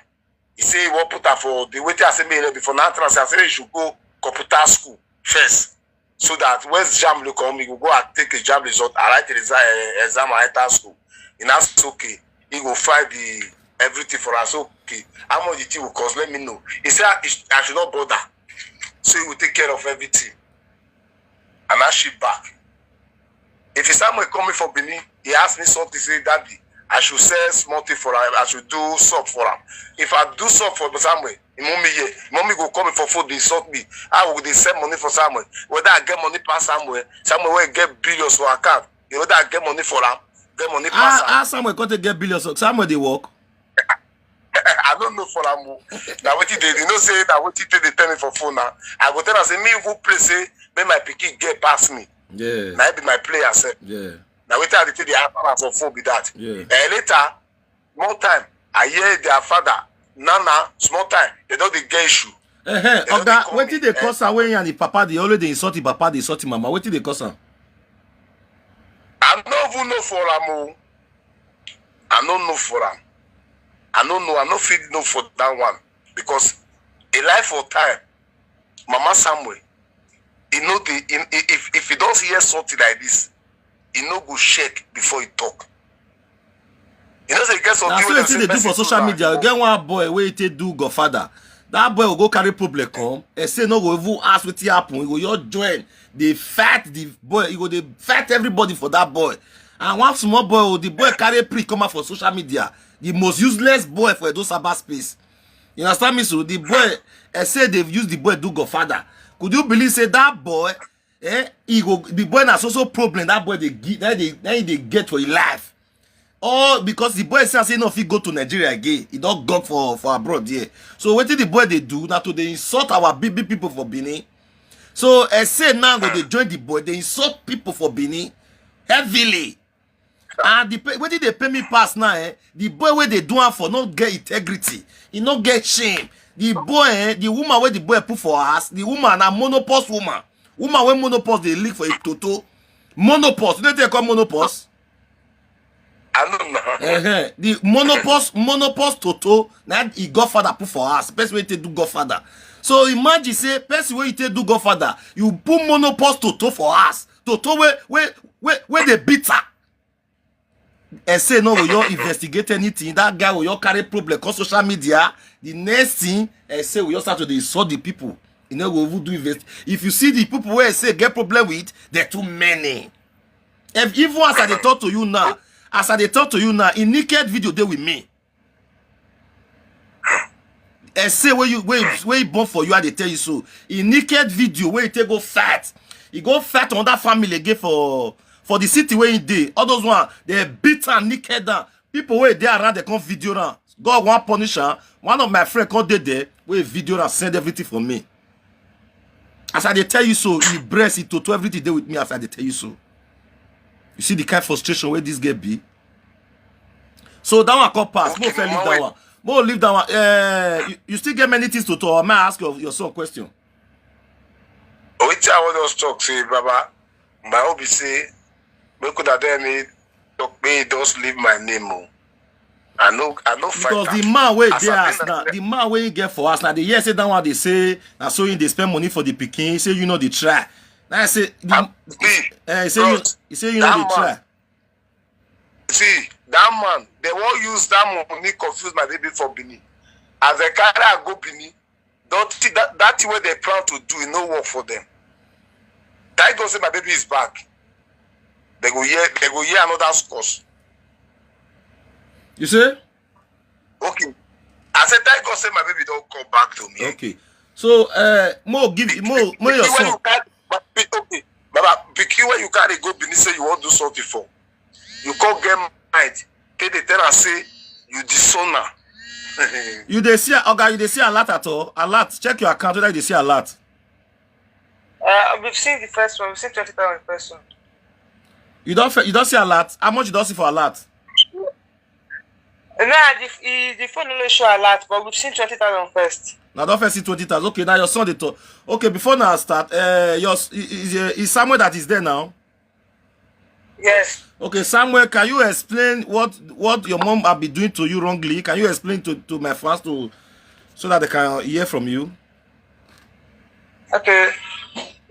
He say he wan put am for the wetin I say make he no be for now. I say he should go computer school first, so that when JAMB look come, he go go and take a JAMB result, I write the result, eh, exam and enter school. He now say okay, he go find the everything for us. Okay, how much the thing will cost? Let me know. He say I, I should not bother, so he will take care of everything. And I ship back. If Samuel coming for Benin, he ask me something, say, "Daddy, I should sell small thing for am, I should do sub for am." If I do sub for Samuel, he mommy here, mommy go call me for phone, dey insult me. I go dey send money for Samuel. Whether I get money pass Samuel, Samuel wey get billions for account, you know that I get money for am, get money pass Ah, am. ah, Samuel come take get billions. So Samuel dey work. I don't know for am o. Na wetin dey, you know say na wetin dey dey tell me for phone now. I go tell am say me even play say make my pikin get pass me. Yeah. Na him be my player sef. Yeah. Na wetin I dey take dey answer am for phone be that. Yeah. Eh, later, small time, I hear their father, Nana, small time, they don dey get issue. Uh-huh. They don Oga, dey come wetin in, dey eh. Cause am when he and the papa dey always dey insult the papa, dey insult the mama? Wetin dey cause am? I no even know for am o. I no know for am. I no know. I no fit know for that one because a life for time, Mama Samuel, he no dey. He, he, if if he don hear something like this, he no go shake before he talk. You know say e get some Na people so wey wetin say dey do for person social do media. that. Get one boy wey take do godfather. That boy will go carry problem come. E say no go even ask wetin happen. He go just join. Dey fight the boy. He go dey fight everybody for that boy. And one small boy, oh, the boy carry prick come out for social media. The most useless boy for Edo Saba space. You understand me? So the boy, I say they've used the boy do godfather. Could you believe say that boy, eh, he go, the boy na so so problem that boy dey get, that they, that they get for his life. All because the boy say, say no fit go to Nigeria again. He don gone for, for abroad there. So wetin the boy dey do na to dey insult our big big people for Benin. So I say now go dey join the boy, dey insult people for Benin heavily. And the pay, wetin dey pay me pass now, eh? The boy wey dey do am for no get integrity. He no get shame. The boy, eh, the woman wey the boy put for house, the woman na monopause woman. Woman wey monopause dey lick for a toto. Monopause. You know wetin they call monopause? I don't know. Uh-huh. The monopause, monopause toto. Na he godfather put for house. Person wey take do godfather. So imagine say person wey you take do godfather, you put monopause toto for house. Toto wey wey wey wey dey bitter. I say no, we your investigate anything. That guy will your carry problem cause social media. The next thing I say, we all start to dey insult the people. You know, we will do invest. If you see the people where I say get problem with, they're too many. If, even as I dey talk to you now, as I dey talk to you now, in naked video dey with me. I say where you where where you born for you, I dey tell you so. In naked video where you take go fight, he go fight on that family again for for the city where he dey. All those one they beat and naked down. People where they around they come video down. God want punish her. One of my friend come dey there where video and send everything for me. As I dey tell you so, he breast, he toto everything dey with me as I dey tell you so. You see the kind of frustration where this girl be. So that one come pass. Okay, Mo fair leave Mama, that wait. One. Mo leave that one. Uh, you, you still get many things to talk. May I ask your, your son question? Wetin I wan just talk say, Baba, my hope is say make una tell me talk make you just leave my name o. I no I no fight Because am. The man wey As dey I as dey now, now. The man wey he get for us now, the year say that one they say na so he dey spend money for the pikin. Say you know the try. Now I say the Ah, me, eh, say you bros, he say you that know the man, try. See, that man, they wan use that money confuse my baby for Benin. As they carry her go Benin, don't see that that thing wey they plan to do, e no work for them. Thank God say my baby is back. They go hear, they go hear another scores. You see? Okay. I said, thank God say my baby don't come back to me. Okay. So, uh, more give more more your Pikin when son. You carry, but pi- okay, Baba, pikin when you carry go Benin say you want do something for, you come get mind. Take the tell her say you disown her. You dey see, okay, you dey see alert at all? Alert. Check your account whether you dey see alert. Uh, we've seen the first one. We've seen twenty thousand first one. You don't fe- you don't see alert. How much you don't see for alert? No, the, the, the phone only show alert, but we've seen twenty thousand first. Now don't first see twenty thousand. Okay, now your son dey talk. Okay, before now I start, uh, your s- is, is, is Samuel that is there now. Yes. Okay, Samuel, can you explain what what your mom have been doing to you wrongly? Can you explain to, to my fans to so that they can hear from you? Okay.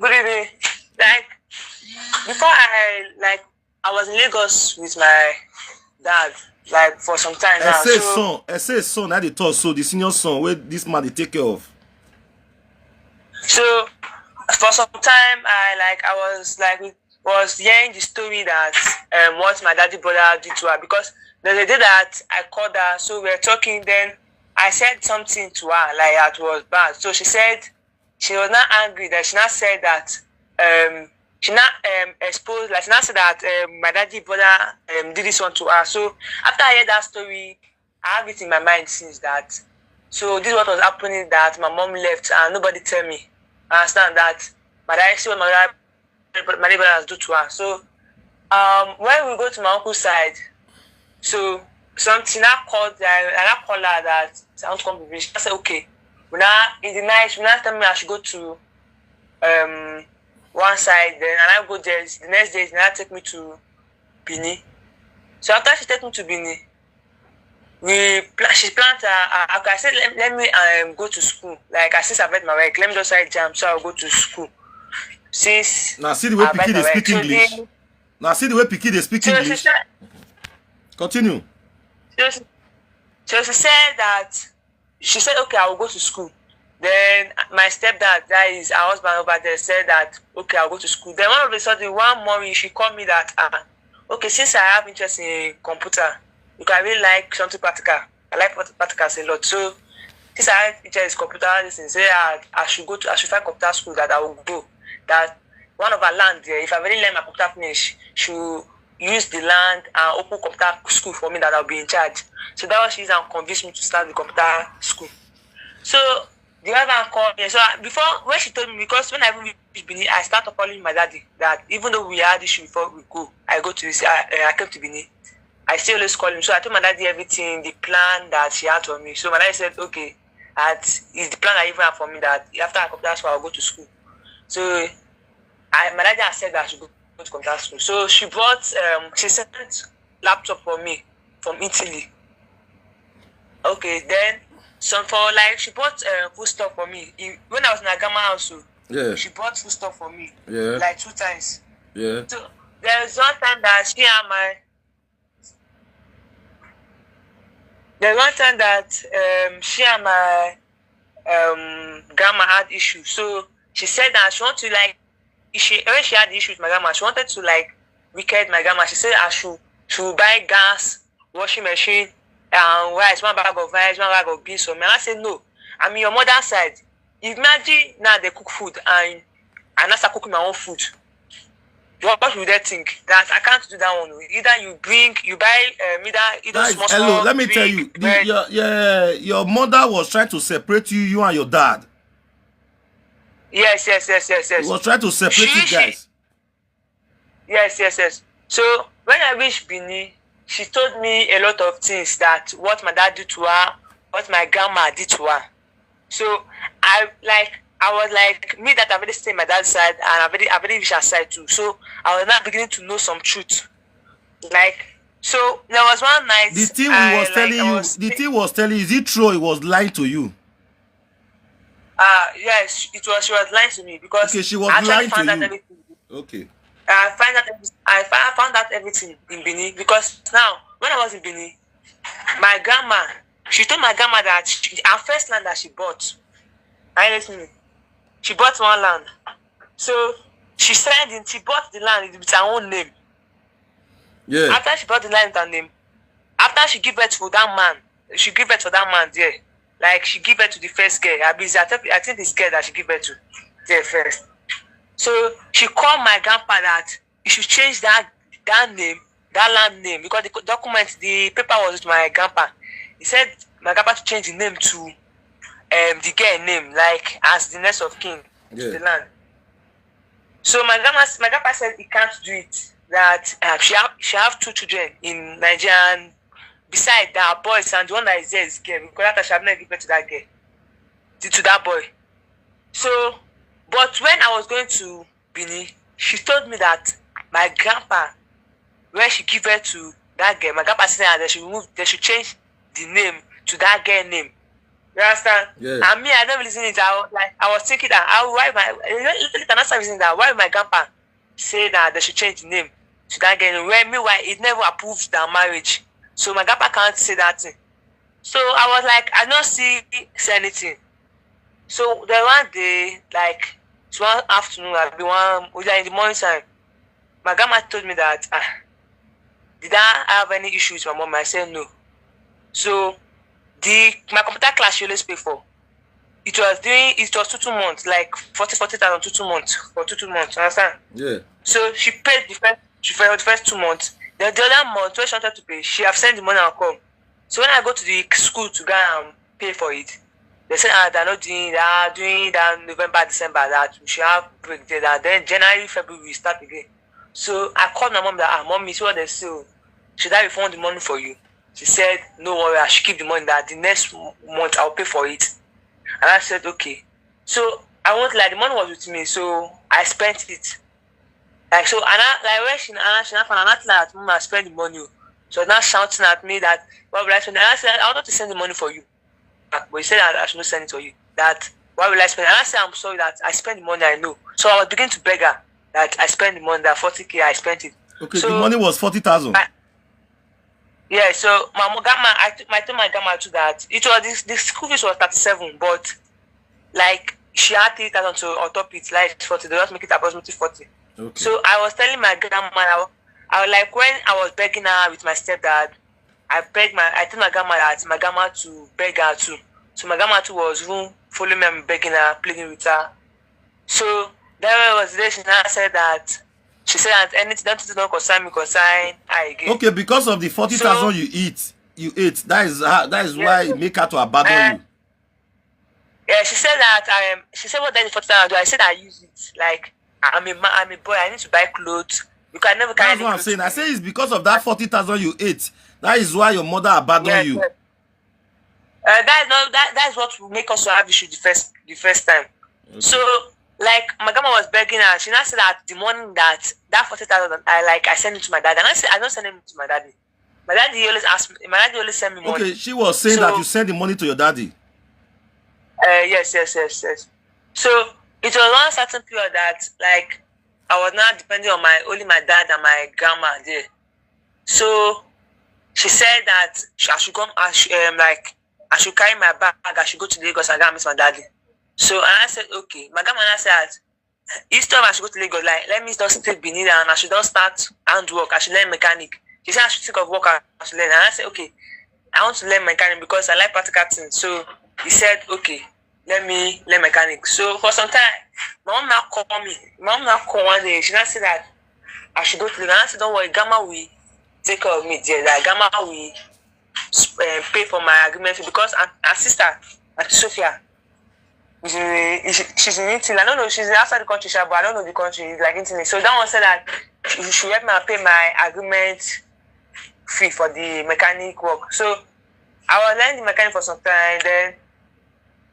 Good evening. Like before, I like I was in Lagos with my dad like for some time now. Essay So son, essay son, that they talk so the senior son where this man they take care of. So for some time, I like I was like was hearing the story that um what my daddy brother did to her, because there's a day that I called her, so we were talking. Then I said something to her like that was bad. So she said she was not angry. That she now said that um she now um exposed, like she now said that um, my daddy brother um did this one to her. So after I heard that story, I have it in my mind since that. So this is what was happening, that my mom left and nobody tell me. I understand that, but I see what my dad, my neighbor has do to her. So um, when we go to my uncle's side, so something I called, I, I now call her that I want to come to village. I said okay. We now in the night, we now tell me I should go to um one side. Then I now go there. The next day, they now take me to Benin. So after she take me to Benin, we pla- she planned her. Uh, okay, I said let, let me um go to school. Like I since I met my wife, let me just write jam, so I'll go to school. Since Now see the way I met Piki my they wife. speak So English. the- Now see the way Piki they speak so she English. said, Continue. so she, so she said that she said okay, I will go to school. Then my stepdad, that is her husband over there, said that okay, I'll go to school. Then all of a sudden, one morning she called me that ah, okay, since I have interest in computer, you can really like something practical. I like pract- practicals a lot. So since I have interest in computer, this thing, say I, I should go to, I should find computer school that I will go. That one of her land there, if I really learn my computer finish, she will use the land and open computer school for me that I'll be in charge. So that was she and convinced me to start the computer school. So the other one called me. So I- before when she told me, because when I even reached Benin, I started calling my daddy that even though we had issue before we go, I go to this, I, I came to Benin. I still always call him. So I told my daddy everything, the plan that she had for me. So my daddy said, okay, that is the plan I even have for me, that after I come, that's why I'll go to school. So I, my daddy has said that I should go, go to computer school. So she bought, um, she sent laptop for me from Italy. Okay, then some for like she bought uh, food stuff for me. He- when I was in Agama also, Yeah. She bought food stuff for me Yeah. Like two times. Yeah. So there was one time that she and my there was one time that um she and my um grandma had issues. So she said that she wanted to like she when she had the issue with my grandma, she wanted to like wicked my grandma. She said I should she should buy gas, washing machine, and rice, one bag of rice, one bag of beans for me. And I said no. I'm in your mother's side. Imagine now they cook food and I now start cooking my own food. What, what would they think? That I can't do that one. Either you bring, you buy um, either either Guys, small hello, small let me tell drink, you, the, bread. your, yeah, your mother was trying to separate you, you and your dad. Yes, yes, yes, yes, yes. He was trying to separate She- you she- guys. Yes, yes, yes. So when I reached Benin, she told me a lot of things that what my dad did to her, what my grandma did to her. So I like I was like me that I've already stayed my dad's side and I've already I've already reached her side too. So I was now beginning to know some truth. Like so there was one night The thing I, he was like, telling I you, was the thing was telling you, is it true? He was lying to you. Uh yes, it was she was lying to me because Okay, she was I actually lying to found out you. Everything. Okay. I find out every- I fi- I found out everything in Benin because now when I was in Benin, my grandma she told my grandma that she, her first land that she bought, I listen me, she bought one land. So she signed in, she bought the land with her own name. Yeah. After she bought the land with her name, after she give birth to that man, she give birth to that man there. Like, she give birth to the first girl. I, be, I, think, I think this girl that she give birth to there first. So she called my grandpa that he should change that that name, that land name, because the co- document, the paper was with my grandpa. He said my grandpa to change the name to um the girl name, like, as the next of kin to Yeah. the land. So my grandma, my grandpa said he can't do it. That uh, she have she have two children in Nigeria, and beside that boys, and the one that is there is girl, because that time she have not give birth to that girl, to, to that boy. So, but when I was going to Benin, she told me that my grandpa, when she give birth to that girl, my grandpa said that they should move, they should change the name to that girl name. You understand? Yeah. And me, I don't reason it. I was like, I was thinking that, how, why my, later I started reasoning that, why my grandpa say that they should change the name to that girl name? Well, meanwhile, it never approved their marriage. So my grandpa can't say that thing. So I was like, I don't see, see anything. So then one day, like, it's one afternoon, I be one, we are in the morning time. My grandma told me that, ah, did I have any issue with my mom? I said no. So the my computer class she always pay for, it was doing, it was two two months, like forty, forty thousand two two months, for two two months, you understand? Yeah. So she paid the first, she paid the first two months. Then the other month, when she wanted to pay, she have sent the money and come. So when I go to the school to go and pay for it, they said, ah, they're not doing that, doing that November, December, that we should have break there. That then January, February, we start again. So I called my mom that, ah, mommy, see what they say, oh. Should I refund the money for you? She said, no worry, I should keep the money, that the next month I'll pay for it. And I said, okay. So I won't lie, the money was with me, so I spent it. Like, so, and I, like, when she, and she, and I, like, mom, I spend the money, oh. So now shouting at me that, why would I spend? And I said, I wanted to send the money for you, but you said that I should not send it for you. That, why will I spend? And I said, I'm sorry that I spent the money, I know. So I was beginning to beg her that I spent the money, that forty K, I spent it. Okay, So- the money was forty thousand. I- Yeah, so my mo- grandma, I, t- I told my grandma too that it was this, the school fees was thirty-seven, but, like, she had three thousand to on top it, like, forty, they just make it approximately forty. Okay. So I was telling my grandma, I, wa- I was like, when I was begging her with my stepdad, I begged my, I told my grandma that my grandma to beg her too. So my grandma too was even following me and begging her, pleading with her. So that was the day she now said that, she said that anything, that thing don't concern me, concern her again. Okay, because of the forty thousand So- you eat, you ate. That is how, that is Yeah, why so- it make her to abandon Uh, you. Yeah, she said that, um, she said, what does the forty thousand do? I said I use it. Like, I'm a man, I'm a boy. I need to buy clothes because I never carry That's any what I'm clothes saying. to I wear. Say it's because of that forty thousand you ate. That is why your mother abandoned Yes, you. Yes. Uh, that is not that. That is what will make us to have issue the first the first time. So, like, my grandma was begging her. She now said that the money that that forty thousand, I, like, I send it to my dad. And I said, I don't send it to my daddy. My daddy always ask me. My daddy always send me money. Okay, she was saying that So- you send the money to your daddy. Uh, yes, yes, yes, yes. So it was one certain period that, like, I was now depending on my, only my dad and my grandma there. So she said that she, I should come, I should, um, like, I should carry my bag, I should go to Lagos and go and meet my daddy. So, and I said, okay. My grandma now said, each time I should go to Lagos, like, let me just stay Benin and I should just start handwork, I should learn mechanic. She said I should think of work, I should learn. And I said, okay, I want to learn mechanic because I like practical things. So he said, okay, let me learn mechanic. So for some time, my mom now called me. My mom now called one day. She now said that I should go to Lagos. And I said, don't worry, grandma will take care of me there. That grandma will, uh, pay for my agreement fee because her, her sister, Auntie Sophia, is in, is, she's in Italy. I don't know, she's outside the country, sha, but I don't know the country, like, Italy. So that one said that she should help me and pay my agreement fee for the mechanic work. So I was learning the mechanic for some time. Then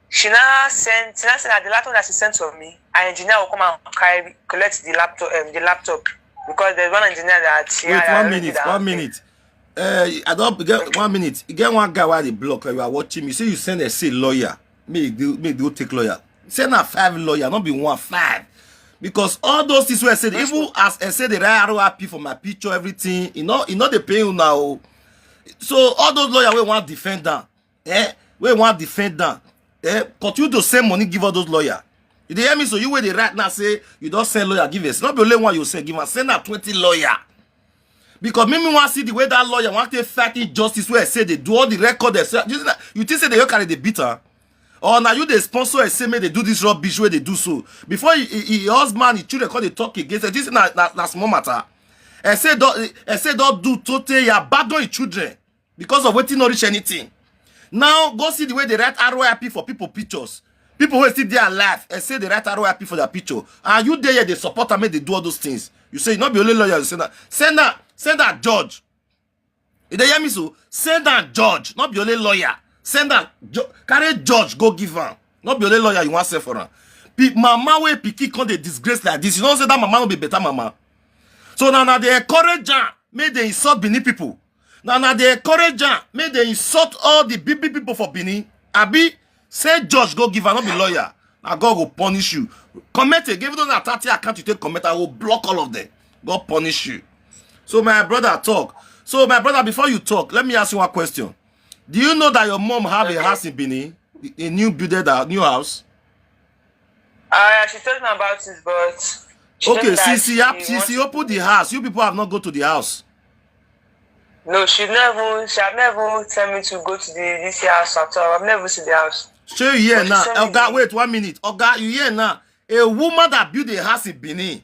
she now sent, she now said that the laptop that she sent for me, an engineer will come and carry, collect the laptop, um, the laptop, because there's one engineer that she Wait, had one already minute, that one minute. Uh, I don't get one minute. You get one guy while they block, like, you are watching me. See, you send a say lawyer. Me do me do take lawyer. Send a five lawyer, not be one, five. Because all those things were said, even as I said the R O R P for my picture, everything, you know, you know they pay you now. So all those lawyers we want defend them. Eh? We want defend them. Eh? Continue to send money, give all those lawyers. You dey hear me? So you wey dey write now say you don send lawyer give us. No be only one you send give am. Send am twenty lawyer. Because me, me wan see the way that lawyer wan take fight injustice wey I say dey do all the record. They say, you think, you think say they go carry the beat am? Or na you dey sponsor I say make they do this rubbish wey they do so? Before he, he, he husband, his children come dey talk against it. This na, na, na small matter. I say don, I say don do total, he abandon his children because of wetin no reach anything. Now go see the way they write R I P for people pictures. People wey still dey alive, I say they write R I P for their picture. And you dey here, they support am, make they do all those things. You say, no be only lawyer, you say that. Send that, send that judge. You dey hear me so? Send that judge, not be only lawyer. Send that, ju- carry judge, go give am. Not be only lawyer you want send for am. Pe- mama wey pikin come dey disgrace like this, you know say that mama no be better mama. So now, now they encourage am, make they insult Benin people. Now, now they encourage am, make they insult all the big, big people for Benin. Abi, say judge go give am, not be lawyer. Now God go punish you. Comment again, even though na thirty account you take comment, I will block all of them. God punish you. So my brother talk. So my brother, before you talk, let me ask you one question. Do you know that your mom have a house in Benin? A new builded, a new house? Uh, she told me about it, but she told Okay, me that since he, hap- since he opened the house, you people have not go to the house. No, she never. She have never tell me to go to the this house at all. I've never seen the house. Show you here But she now. sent me Oga, the- wait one minute. Oga, you here now? A woman that built a house in Benin.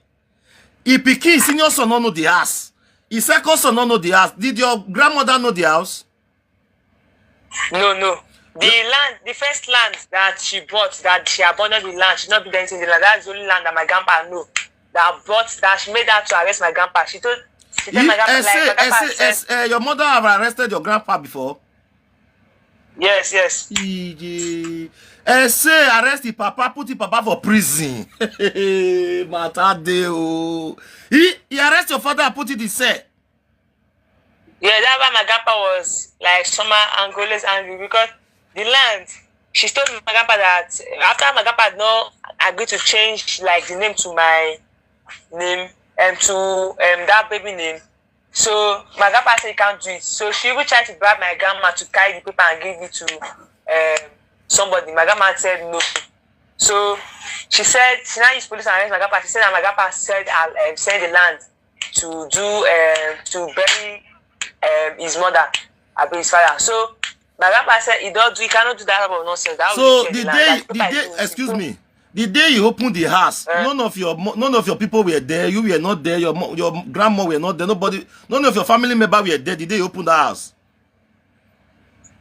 His pikin, senior son, no know the house. His second son, no know the house. Did your grandmother know the house? No, no. The land, the first land that she bought, that she abandoned the land, she not built anything in the land. That's the only land that my grandpa know. That bought that she made that to arrest my grandpa. She told she told He, my grandpa I like say, my I grandpa say, said, I say, your mother have arrested your grandpa before. Yes, yes. Ije. I say arrest the papa, put the papa for prison. Matter dey o. He, he arrest your father and put it in cell. Yeah, that's why my grandpa was like somehow angry, always angry because the land. She told my grandpa that after my grandpa had not agreed to change like the name to my name and to um that baby name. So my grandpa said he can't do it. So she even tried to bribe my grandma to carry the paper and give it to um somebody. My grandma said no. So she said she now used police and arrest my grandpa. She said that my grandpa said I'll um, send the land to do um, to bury um, his mother, abi his father. So my grandpa said he don't do, he cannot do that type of nonsense. That So will the the land. day, Like, the people day, are excuse doing. Me, the day you open the house, Eh? None of your mo- none of your people were there. You were not there. Your mo- your grandma were not there. Nobody, none of your family member were there the day you opened the house.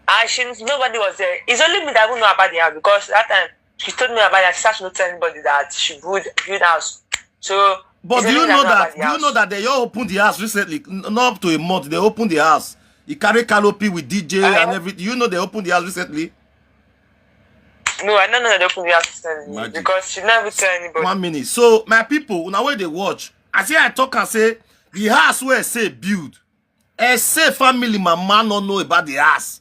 And she, nobody was there. It's only me that even know about the house because that time she told me about it. She said she not tell anybody that she would build house. So But it's do only you me know that that? About Do the you house. Know that they all opened the house recently? N- Not up to a month. They opened the house. He carry canopy with D J I- and everything. You know they opened the house recently. No, I don't know that they opened the house recently Imagine. Because she never tell anybody. One minute. So my people, now where they watch, I say I talk and say the house where I say build, I say family, my man don't know about the house.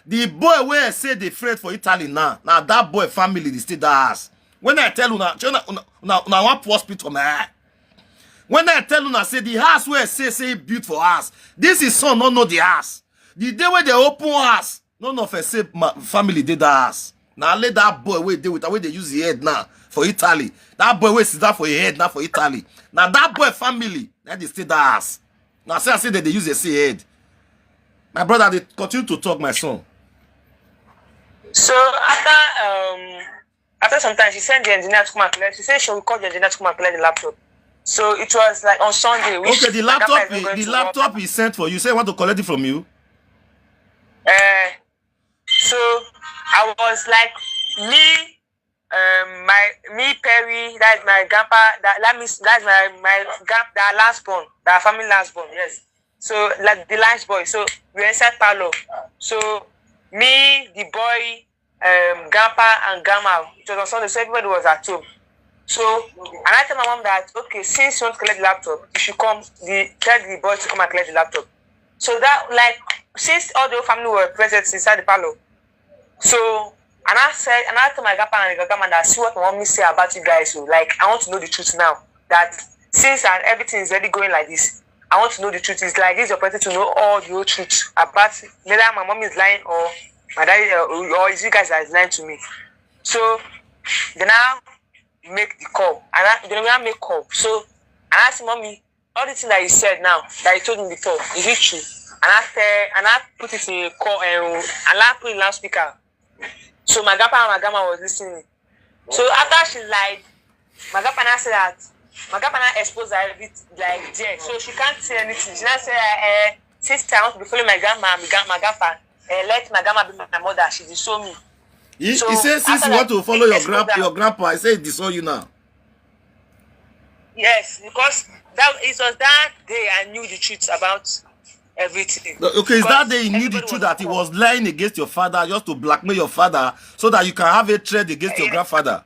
The boy where I say they friend for Italy now. Now that boy family they stay that house. When I tell you now, now, now, now one poor spit for my eye. When I tell you now, say the house where I say say built for us. This is son don't know the house. The day when they open house, none of us say my family did that house. Now let that boy wait there with where they use the head now for Italy. That boy wait sit down for your head now for Italy. Now that boy family, that they stay that house. Now say I say that they use a say head. My brother, they continue to talk, my son. So after um after some time, she sent the engineer to come and collect. She said she will call the engineer to come and collect the laptop. So it was like on Sunday. Which Okay, the my grandpa laptop, is not is, going the to work. Laptop he sent for you. Say he want to collect it from you. Uh, so I was like me, um, my me Perry. That's my grandpa. That that means that's my my grand that last born, that family last born. Yes. So like the last boy. So we were inside parlor. So me, the boy, um, grandpa and grandma. It was on Sunday, so everybody was at home. So and I tell my mom that okay, since you want to collect the laptop, you should come. The tell the boy to come and collect the laptop. So that like since all the whole family were present inside the parlor, so and I said and I told my grandpa and the grandma that see what my mommy say about you guys. So like I want to know the truth now. That since and everything is already going like this, I want to know the truth. It's like this opportunity to know all the whole truth about whether my mom is lying or my daddy uh, or is you guys that is lying to me. So then now make the call. And I, they never make call. So I asked mommy, all the thing that you said now, that you told me before, is it true? And I said, and I put it in a call, and I put it in loudspeaker. So my grandpa and my grandma was listening. So after she lied, my grandpa now said that my grandpa now exposed her everything like there. So she can't say anything. She now said, eh, since I want to be following my grandma and my grand- my grandpa, eh, let my grandma be my mother. She disown me. He, So, he said since after you want that, to follow your exposed grand her. your grandpa, he said he disown you now. Yes, because that it was that day I knew the truth about everything. No, okay, is that Because day he knew the everybody truth was that he caught. was lying against your father just to blackmail your father so that you can have a trade against your Yeah. grandfather?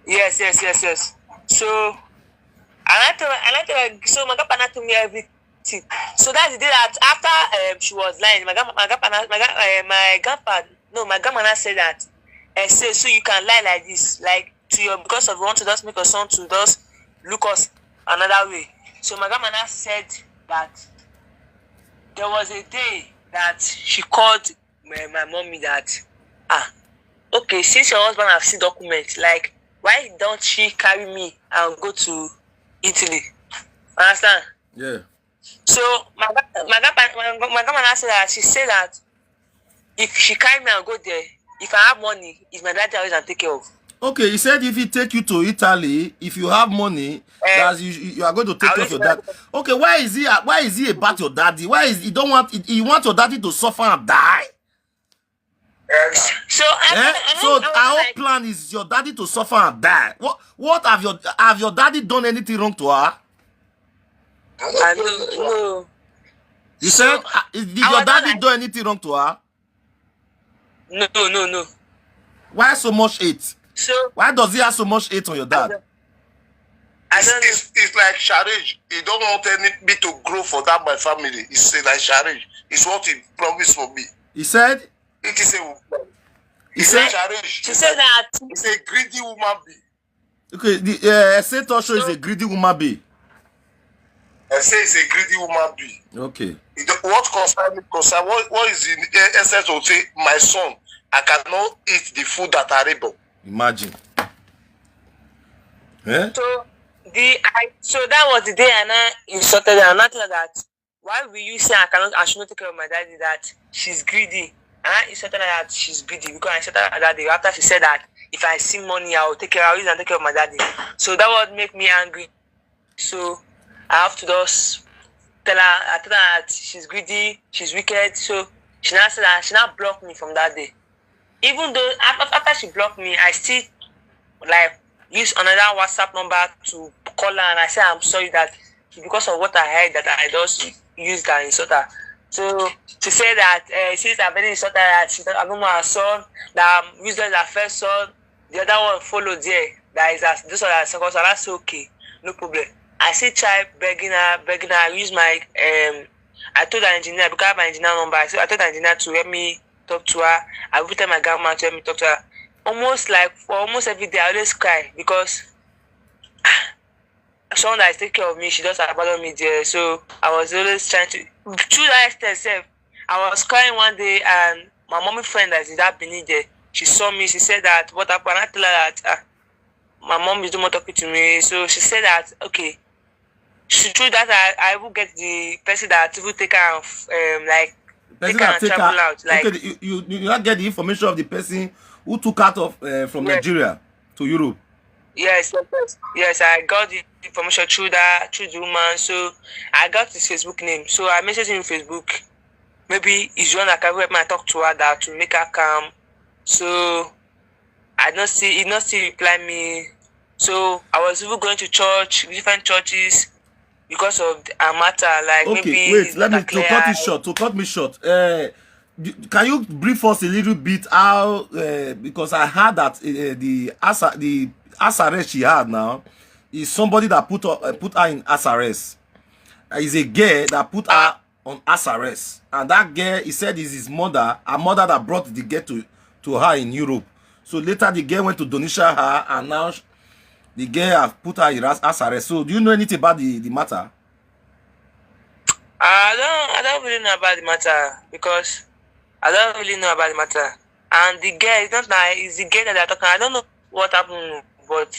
Yes, yes, yes, yes. So, and I tell, and I tell her, so my grandpa now told me everything. So that's the day that after um, she was lying, my grandpa, my grandpa, my, grand- uh, my grandpa, no, my grandma now said that, I say, so you can lie like this, like to your, because of want to just make your son to just look us another way. So my grandma now said that there was a day that she called my, my mommy that, ah, okay, since your husband have seen documents, like, why don't she carry me and go to Italy? Understand? Yeah. So my gra- my grandpa my, gra- my grandma now said that she said that if she carry me and go there, if I have money, it's my daddy always and take care of. Okay, he said if he take you to Italy, if you have money, Eh, that you, you are going to take I care of will your dad. Okay, why is he why is he about your daddy? Why is he don't want he, he want your daddy to suffer and die? So I, Eh? I, I, So I, our like, plan is your daddy to suffer and die. What what have your have your daddy done anything wrong to her? I don't know. You said uh, did your our daddy dad- do anything wrong to her? No, no, no. Why so much hate? So Why does he have so much hate on your dad? I It's, don't know. it's, it's like Sharage. He don't want any me to grow for that my family. It's like Sharage. It's what he promised for me. He said It is a woman. he It's said like Sharage. She said that It's a greedy woman being. okay. The uh, Senator Show is a greedy woman being. I say it's a greedy woman being. Okay, It, what concern me concern? What, what is in essence of say my son? I cannot eat the food that I labor. Imagine. Eh? So the I so that was the day I now insulted her. Not like that. Why will you say I cannot? I should not take care of my daddy. That she's greedy. And I insulted her that she's greedy because I insulted her that day after she said that if I see money, I will take care. I will use and take care of my daddy. So that would make me angry. So I have to just tell her. I tell her that she's greedy, she's wicked. So she now said that she now blocked me from that day. Even though af- after she blocked me, I still like use another WhatsApp number to call her, and I say I'm sorry that because of what I heard that I just used and insult her. So she said that uh, since I've been insult her, that she's not, I don't know her son, that I'm useless her first son. The other one followed there. That is as this one as second son. That's okay, no problem. I still try begging her, begging her. I use my um. I told the engineer because I have my engineer number. I, said, I told the engineer to help me talk to her. I will tell my grandma to help me talk to her. Almost like for almost every day, I always cry because someone that is taking care of me, she just abandoned me there. So I was always trying to, to that extent, sef, I was crying one day, and my mommy friend that is that Benin there, she saw me. She said that what happened. I tell her that ah, my mom is no more talking to me. So she said that okay, she through that I, I will get the person that will take her um, like Person take her that and take travel her. Out. Like Okay, you, you you not get the information of the person who took out of uh, from Yes. Nigeria to Europe. Yes, yes, yes. Yes, I got the information through that through the woman. So I got his Facebook name. So I messaged him on Facebook. Maybe he's one that can help me talk to her that to make her calm. So I don't see he not still reply me. So I was even going to church, different churches, because of the, a matter like Okay, maybe wait. it's Let not me a clear to cut eye. it short. To cut me short. Uh, d- can you brief us a little bit how? Uh, because I heard that uh, the Asa the house arrest she had now is somebody that put her, uh, put her in house arrest. Uh, is a girl that put her on house arrest, and that girl he said is his mother, her mother that brought the girl to to her in Europe. So later the girl went to Donisha her, and now sh- the girl have put her in house house arrest. So do you know anything about the the matter? I don't I don't really know about the matter because I don't really know about the matter. And the girl is not like it's the girl that they're talking. I don't know what happened. but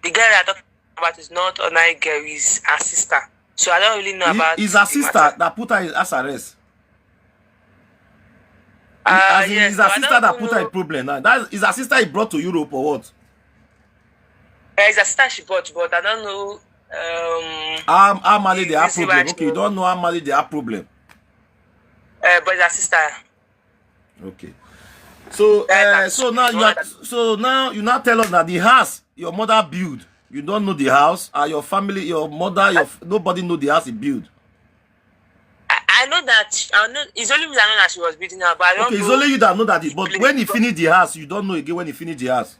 the girl that I'm talking about is not ordinary girl, is her sister. So I don't really know about Is her the sister matter. That put her in house arrest? Uh, As in, yes, is but her I sister don't that put her in know. problem now? That is her sister he brought to Europe or what? Uh, it's her sister she bought, but I don't know. Um, How, how Mali the they have reason why problem. she Okay, you don't know how Mali they have problem. Uh, but it's her sister. Okay. So, Yeah, uh, that's so now you the are, one so now you now tell us that the house your mother build, you don't know the house, and your family, your mother, your f- nobody know the house he build. I, I know that I know it's only me that know that she was building her, but I don't Okay, it's know. Only you that know that. He, but Please. When he finish the house, you don't know again when he finish the house.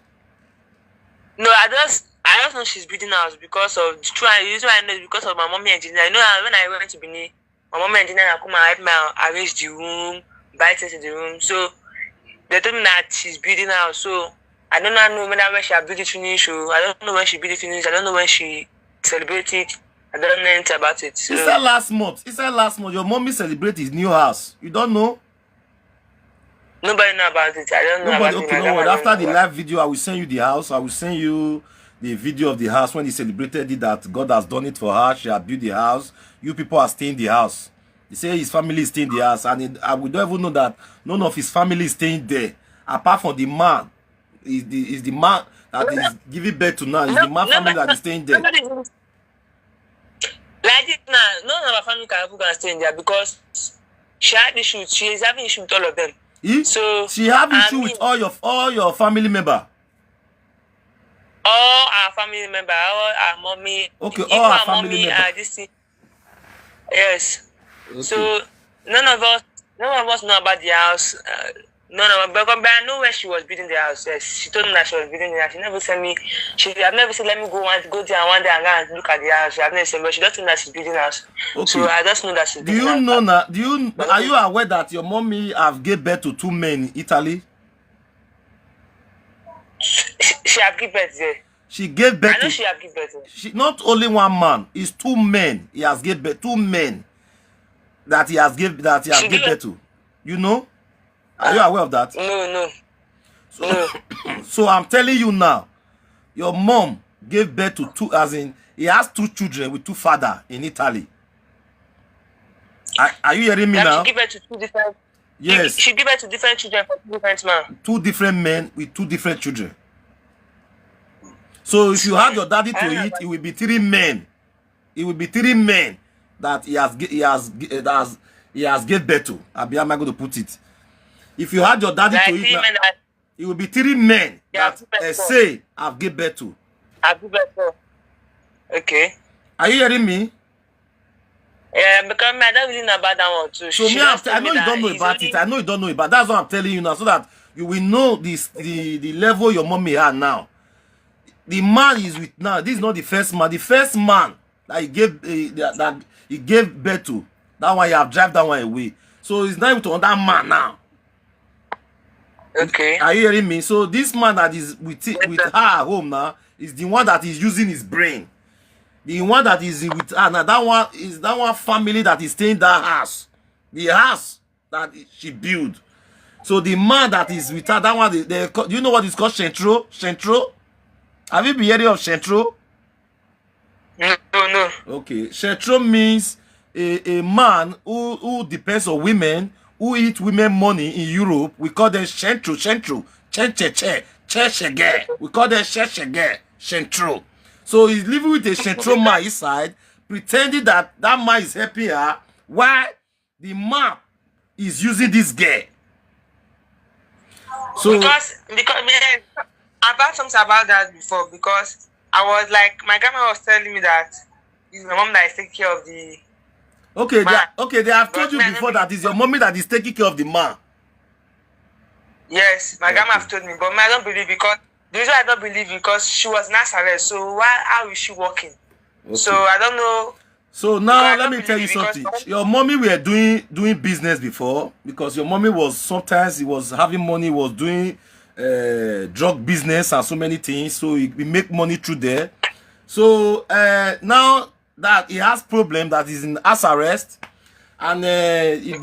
No, I just I just know she's building house because of the try. The reason why I know is because of my mommy engineer. You know, when I went to Benin, my mommy engineer na come and help me arrange the room, buy things in the room. So they told me that she's building house. So I don't know when when she build it finish. So I don't know when she build it finish. I don't know when she celebrate it. I don't know anything about it. So He said last month. He said last month your mommy celebrate his new house. You don't know. Nobody know about it. I don't know Nobody. about it. Okay, My no worry. grandma After don't the know. Live video, I will send you the house. I will send you the video of the house when he celebrated it, that God has done it for her. She had built the house. You people are staying in the house. He say his family is staying in the house, and it, I, we don't even know that none of his family is staying there, apart from the man. Is the is the man that is giving birth to now. Is No, the man no, family no, that is staying there. Nobody even like this now. None of our family can even go and stay in there because she had issues. She is having issues with all of them. Eh? So She have I issue mean, with all your all your family member. all our family member, all our mommy, Okay, even all our our family mommy, member. Uh, this thing. Yes. Okay. So none of us, none of us know about the house. Uh, none of us, but, but I know when she was building the house. Yes, she told me that she was building the house. She never sent me. She, I've never said let me go one go there one day and go and look at the house. I've never said, but she just told me that she's building house. Okay. So I just know that she's Do building you house. know now? Do you are you aware that your mommy have gave birth to two men in Italy? She, she have give birth there. She gave birth I know to she have give birth there. She, not only one man, it's two men. He has gave birth two men that he has gave that he has She gave give- birth to. You know? Are you aware of that? No, no. So, so I'm telling you now, your mom gave birth to two, as in he has two children with two father in Italy. Are, are you hearing me That now? She give birth to two different. Yes, She give birth to different children for two different men. Two different men with two different children. So if you add your daddy to it, it will be three men. It will be three men that he has gi- he has gi- that has he has gave birth to. Abi, how am I going to put it? If you add your daddy Like to it, three now, men that it will be three men Yeah, that two men. Essay have gave birth to. have give birth for. Okay. Are you hearing me? Yeah, because me, I don't really know about that one too. So She me, just I'm, I told know me you that don't know it's about only- it. I know you don't know about. That's what I'm telling you now, so that you will know this the the level your mommy had now. The man is with now. This is not the first man. The first man that he gave uh, that, that he gave birth to, that one you have drive that one away. So it's not even to another man now. Okay. Are you hearing me? So this man that is with it, with her at home now is the one that is using his brain. The one that is with her now, that one is that one family that is staying in that house. The house that she built. So the man that is with her, that one, they, they, call- do you know what is called Centro? Centro? Have you been hearing of Centro? No, no, no. Okay, Centro means a, a man who, who depends on women, who eat women money in Europe. We call them Centro, Centro, Che, Che, Che, Che, Che, Ge. We call them Che, Che, Ge, Centro. So he's living with a Centro man inside, pretending that that man is helping her. Why? The man is using this girl. So Because because me, I've heard something about that before. Because I was like, my grandma was telling me that it's my mom that is taking care of the. okay, they, man. Okay, they have told But you me, I before don't that is your mommy that is taking care of the man. Yes, my grandma have told me, but me, I don't believe because the reason I don't believe because she was in house arrest. So why how is she working? Okay. So I don't know. So now I let don't me tell you believe because something. Your mommy were doing doing business before, because your mommy was sometimes he was having money, was doing uh, drug business and so many things. So he, he make money through there. So uh, now that he has problem that is in house arrest, and uh,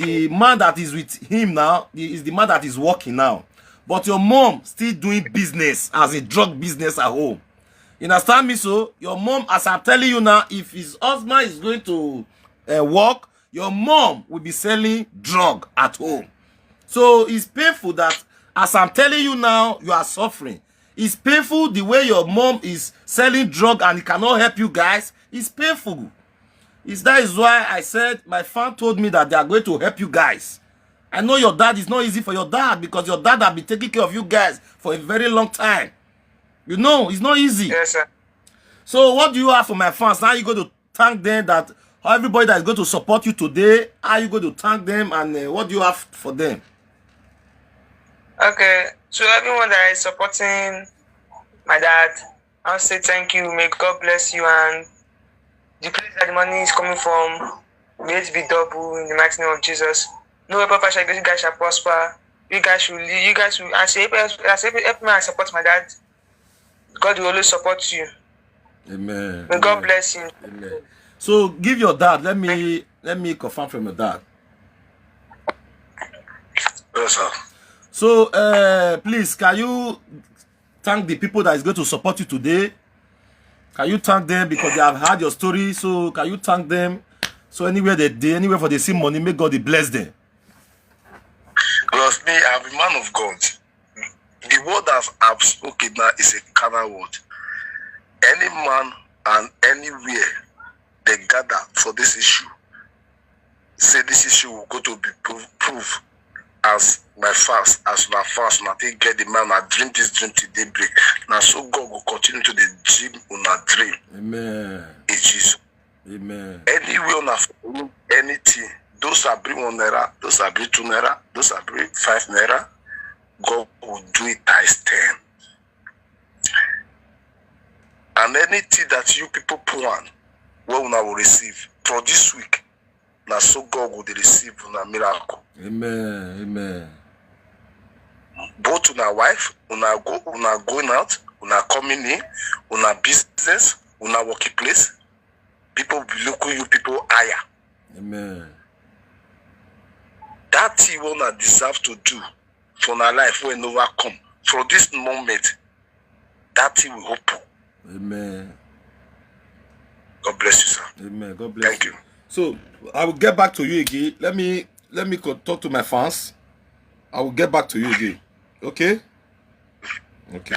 the man that is with him now is the man that is working now. But your mom still doing business as a drug business at home. You understand me? So your mom, as I'm telling you now, if his husband is going to uh, work, your mom will be selling drug at home. So it's painful that, as I'm telling you now, you are suffering. It's painful the way your mom is selling drug and it cannot help you guys. It's painful. It's, that is why I said my fan told me that they are going to help you guys. I know your dad, is not easy for your dad because your dad have been taking care of you guys for a very long time. You know, it's not easy. Yes, sir. So what do you have for my fans? How you going to thank them, that everybody that is going to support you today? How you going to thank them, and uh, what do you have for them? Okay, to everyone that is supporting my dad, I'll say thank you. May God bless you, and the place that the money is coming from, may it be double in the mighty name of Jesus. No weapon fashioned against you guys shall prosper. You guys should live. You guys should. I say, I say, help me and support my dad. God will always support you. Amen. May God Amen. Bless you. Amen. So give your dad. Let me let me confirm from your dad. Yes, sir. So uh, please, can you thank the people that is going to support you today? Can you thank them because they have heard your story? So can you thank them? So anywhere they, they anywhere for they see money, make God they bless them. Because me, I'm a man of God. The word that I've spoken now is a carnal word. Any man and anywhere they gather for this issue, say this issue will go to be prove, prove as my fast, as my fast, and I think get the man, I dream this dream till daybreak. Now, so God will continue to the dream on a dream. Amen. It is Amen. Anywhere on a anything, those are bring one naira, those are bring two naira, those are bring five naira. God will do it times ten. And anything that you people plan, well, una will receive. For this week, now so God will receive una miracle. Amen. Amen. Both una wife, una go, una going out, una coming in, una business, una working place. People will be looking you people higher. Amen. That thing wey una deserve to do for una life wey never come, from this moment, that thing will happen. Amen. God bless you, sir. Amen. God bless Thank you. You. So I will get back to you again. Let me let me co- talk to my fans. I will get back to you again. Okay? Okay.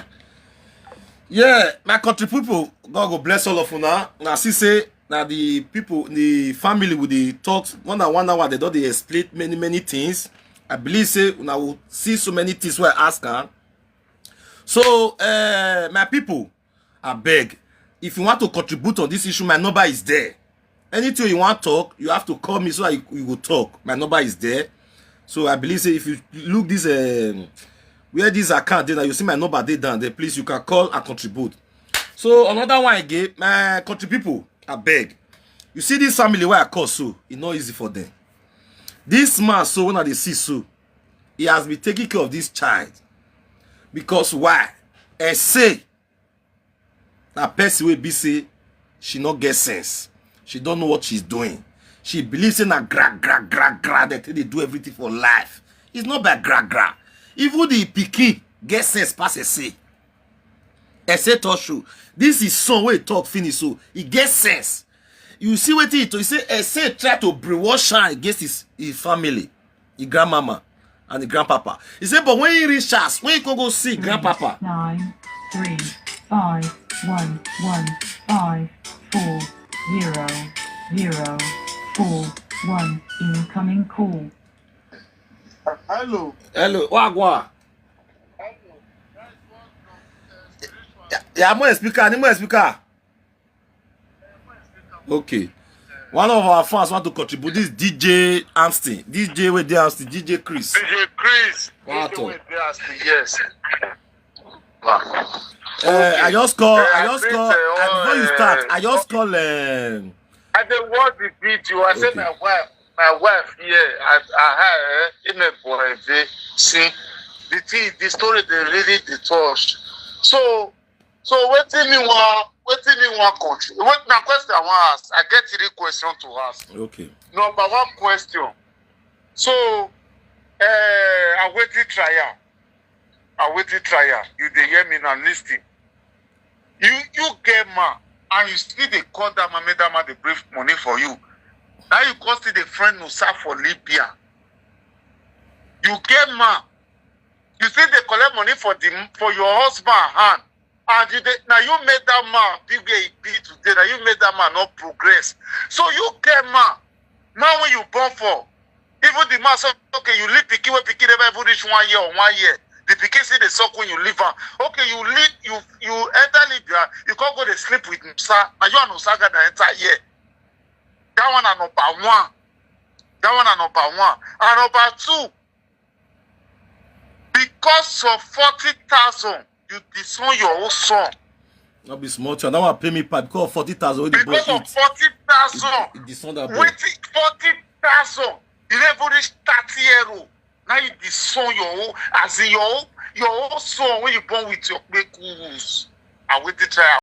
Yeah, my country people, God go bless all of una. Now see say now the people, the family with the talks, one hour, one hour, they don't they explain many, many things. I believe say now will see so many things where I ask her. So uh, my people, I beg, if you want to contribute on this issue, my number is there. Anything you want talk, you have to call me so that you, you will talk. My number is there. So I believe say if you look this um, where this account dey, now you see my number dey down there. Please, you can call and contribute. So another one again, my country people, I beg. You see this family where I call so, it's not easy for them. This man, so when I dey see so, he has been taking care of this child. Because why? I say na person wey be say she no get sense. She don't know what she's doing. She believes in a gra gra gra gra that they do everything for life. It's not by gra gra. Even the pikin get sense pass essay. Essay talk show. This is son wey talk finish, so he get sense. You see wetin he talk? He say essay try to brainwash her against his, his family, his grandmama and his grandpapa. He say, but when he reach house, when he go go see grandpapa, Nine three five one one five four zero zero four one, incoming call. Hello. Hello, wagwa. Yeah, yeah, more speaker, any more speaker. Okay. One of our fans want to contribute. This D J Amston. D J with the Amston. D J Chris. D J Chris. Wow, D J Tom. With the Amston, yes. Uh, I just call. I just call. Uh, before you start, I just call. Um, I dey watch the video. I say Okay. My wife, my wife here at her, eh, in a boy, they see the thing, the story they really the touch. So, so wetin me want, wetin me want country. What na question I want ask? I get three questions to ask. Okay. Number one question. So, uh, I waiting trial. I waiting trial. You dey hear me now? Listen. You you get man and you still dey call that man, make that man dey bring money for you. Now you come still dey friend Nusa for Libya. You get man, you still dey collect money for the for your husband hand, and you dey, na you make that man be where he be today. Na you make that man not progress. So you get man, man when you born for, even the man say, okay, you leave pikin wey pikin never even reach one year or one year. The pikin still dey suck when you leave am. Okay, you leave, you you enter Libya, you come go dey sleep with Nusa. Na you and Nusa gather enter here. That one na number one. That one na number one. And number two, because of forty thousand, you disown your own son. No be small thing. That one pay me pipe because of forty thousand wey the boy Because of eat. forty thousand, He disown that boy. Wetin forty thousand? You never reach thirty year old. Now you disown your own, as in your own, your own son when you born with your kpekus. I wait to try.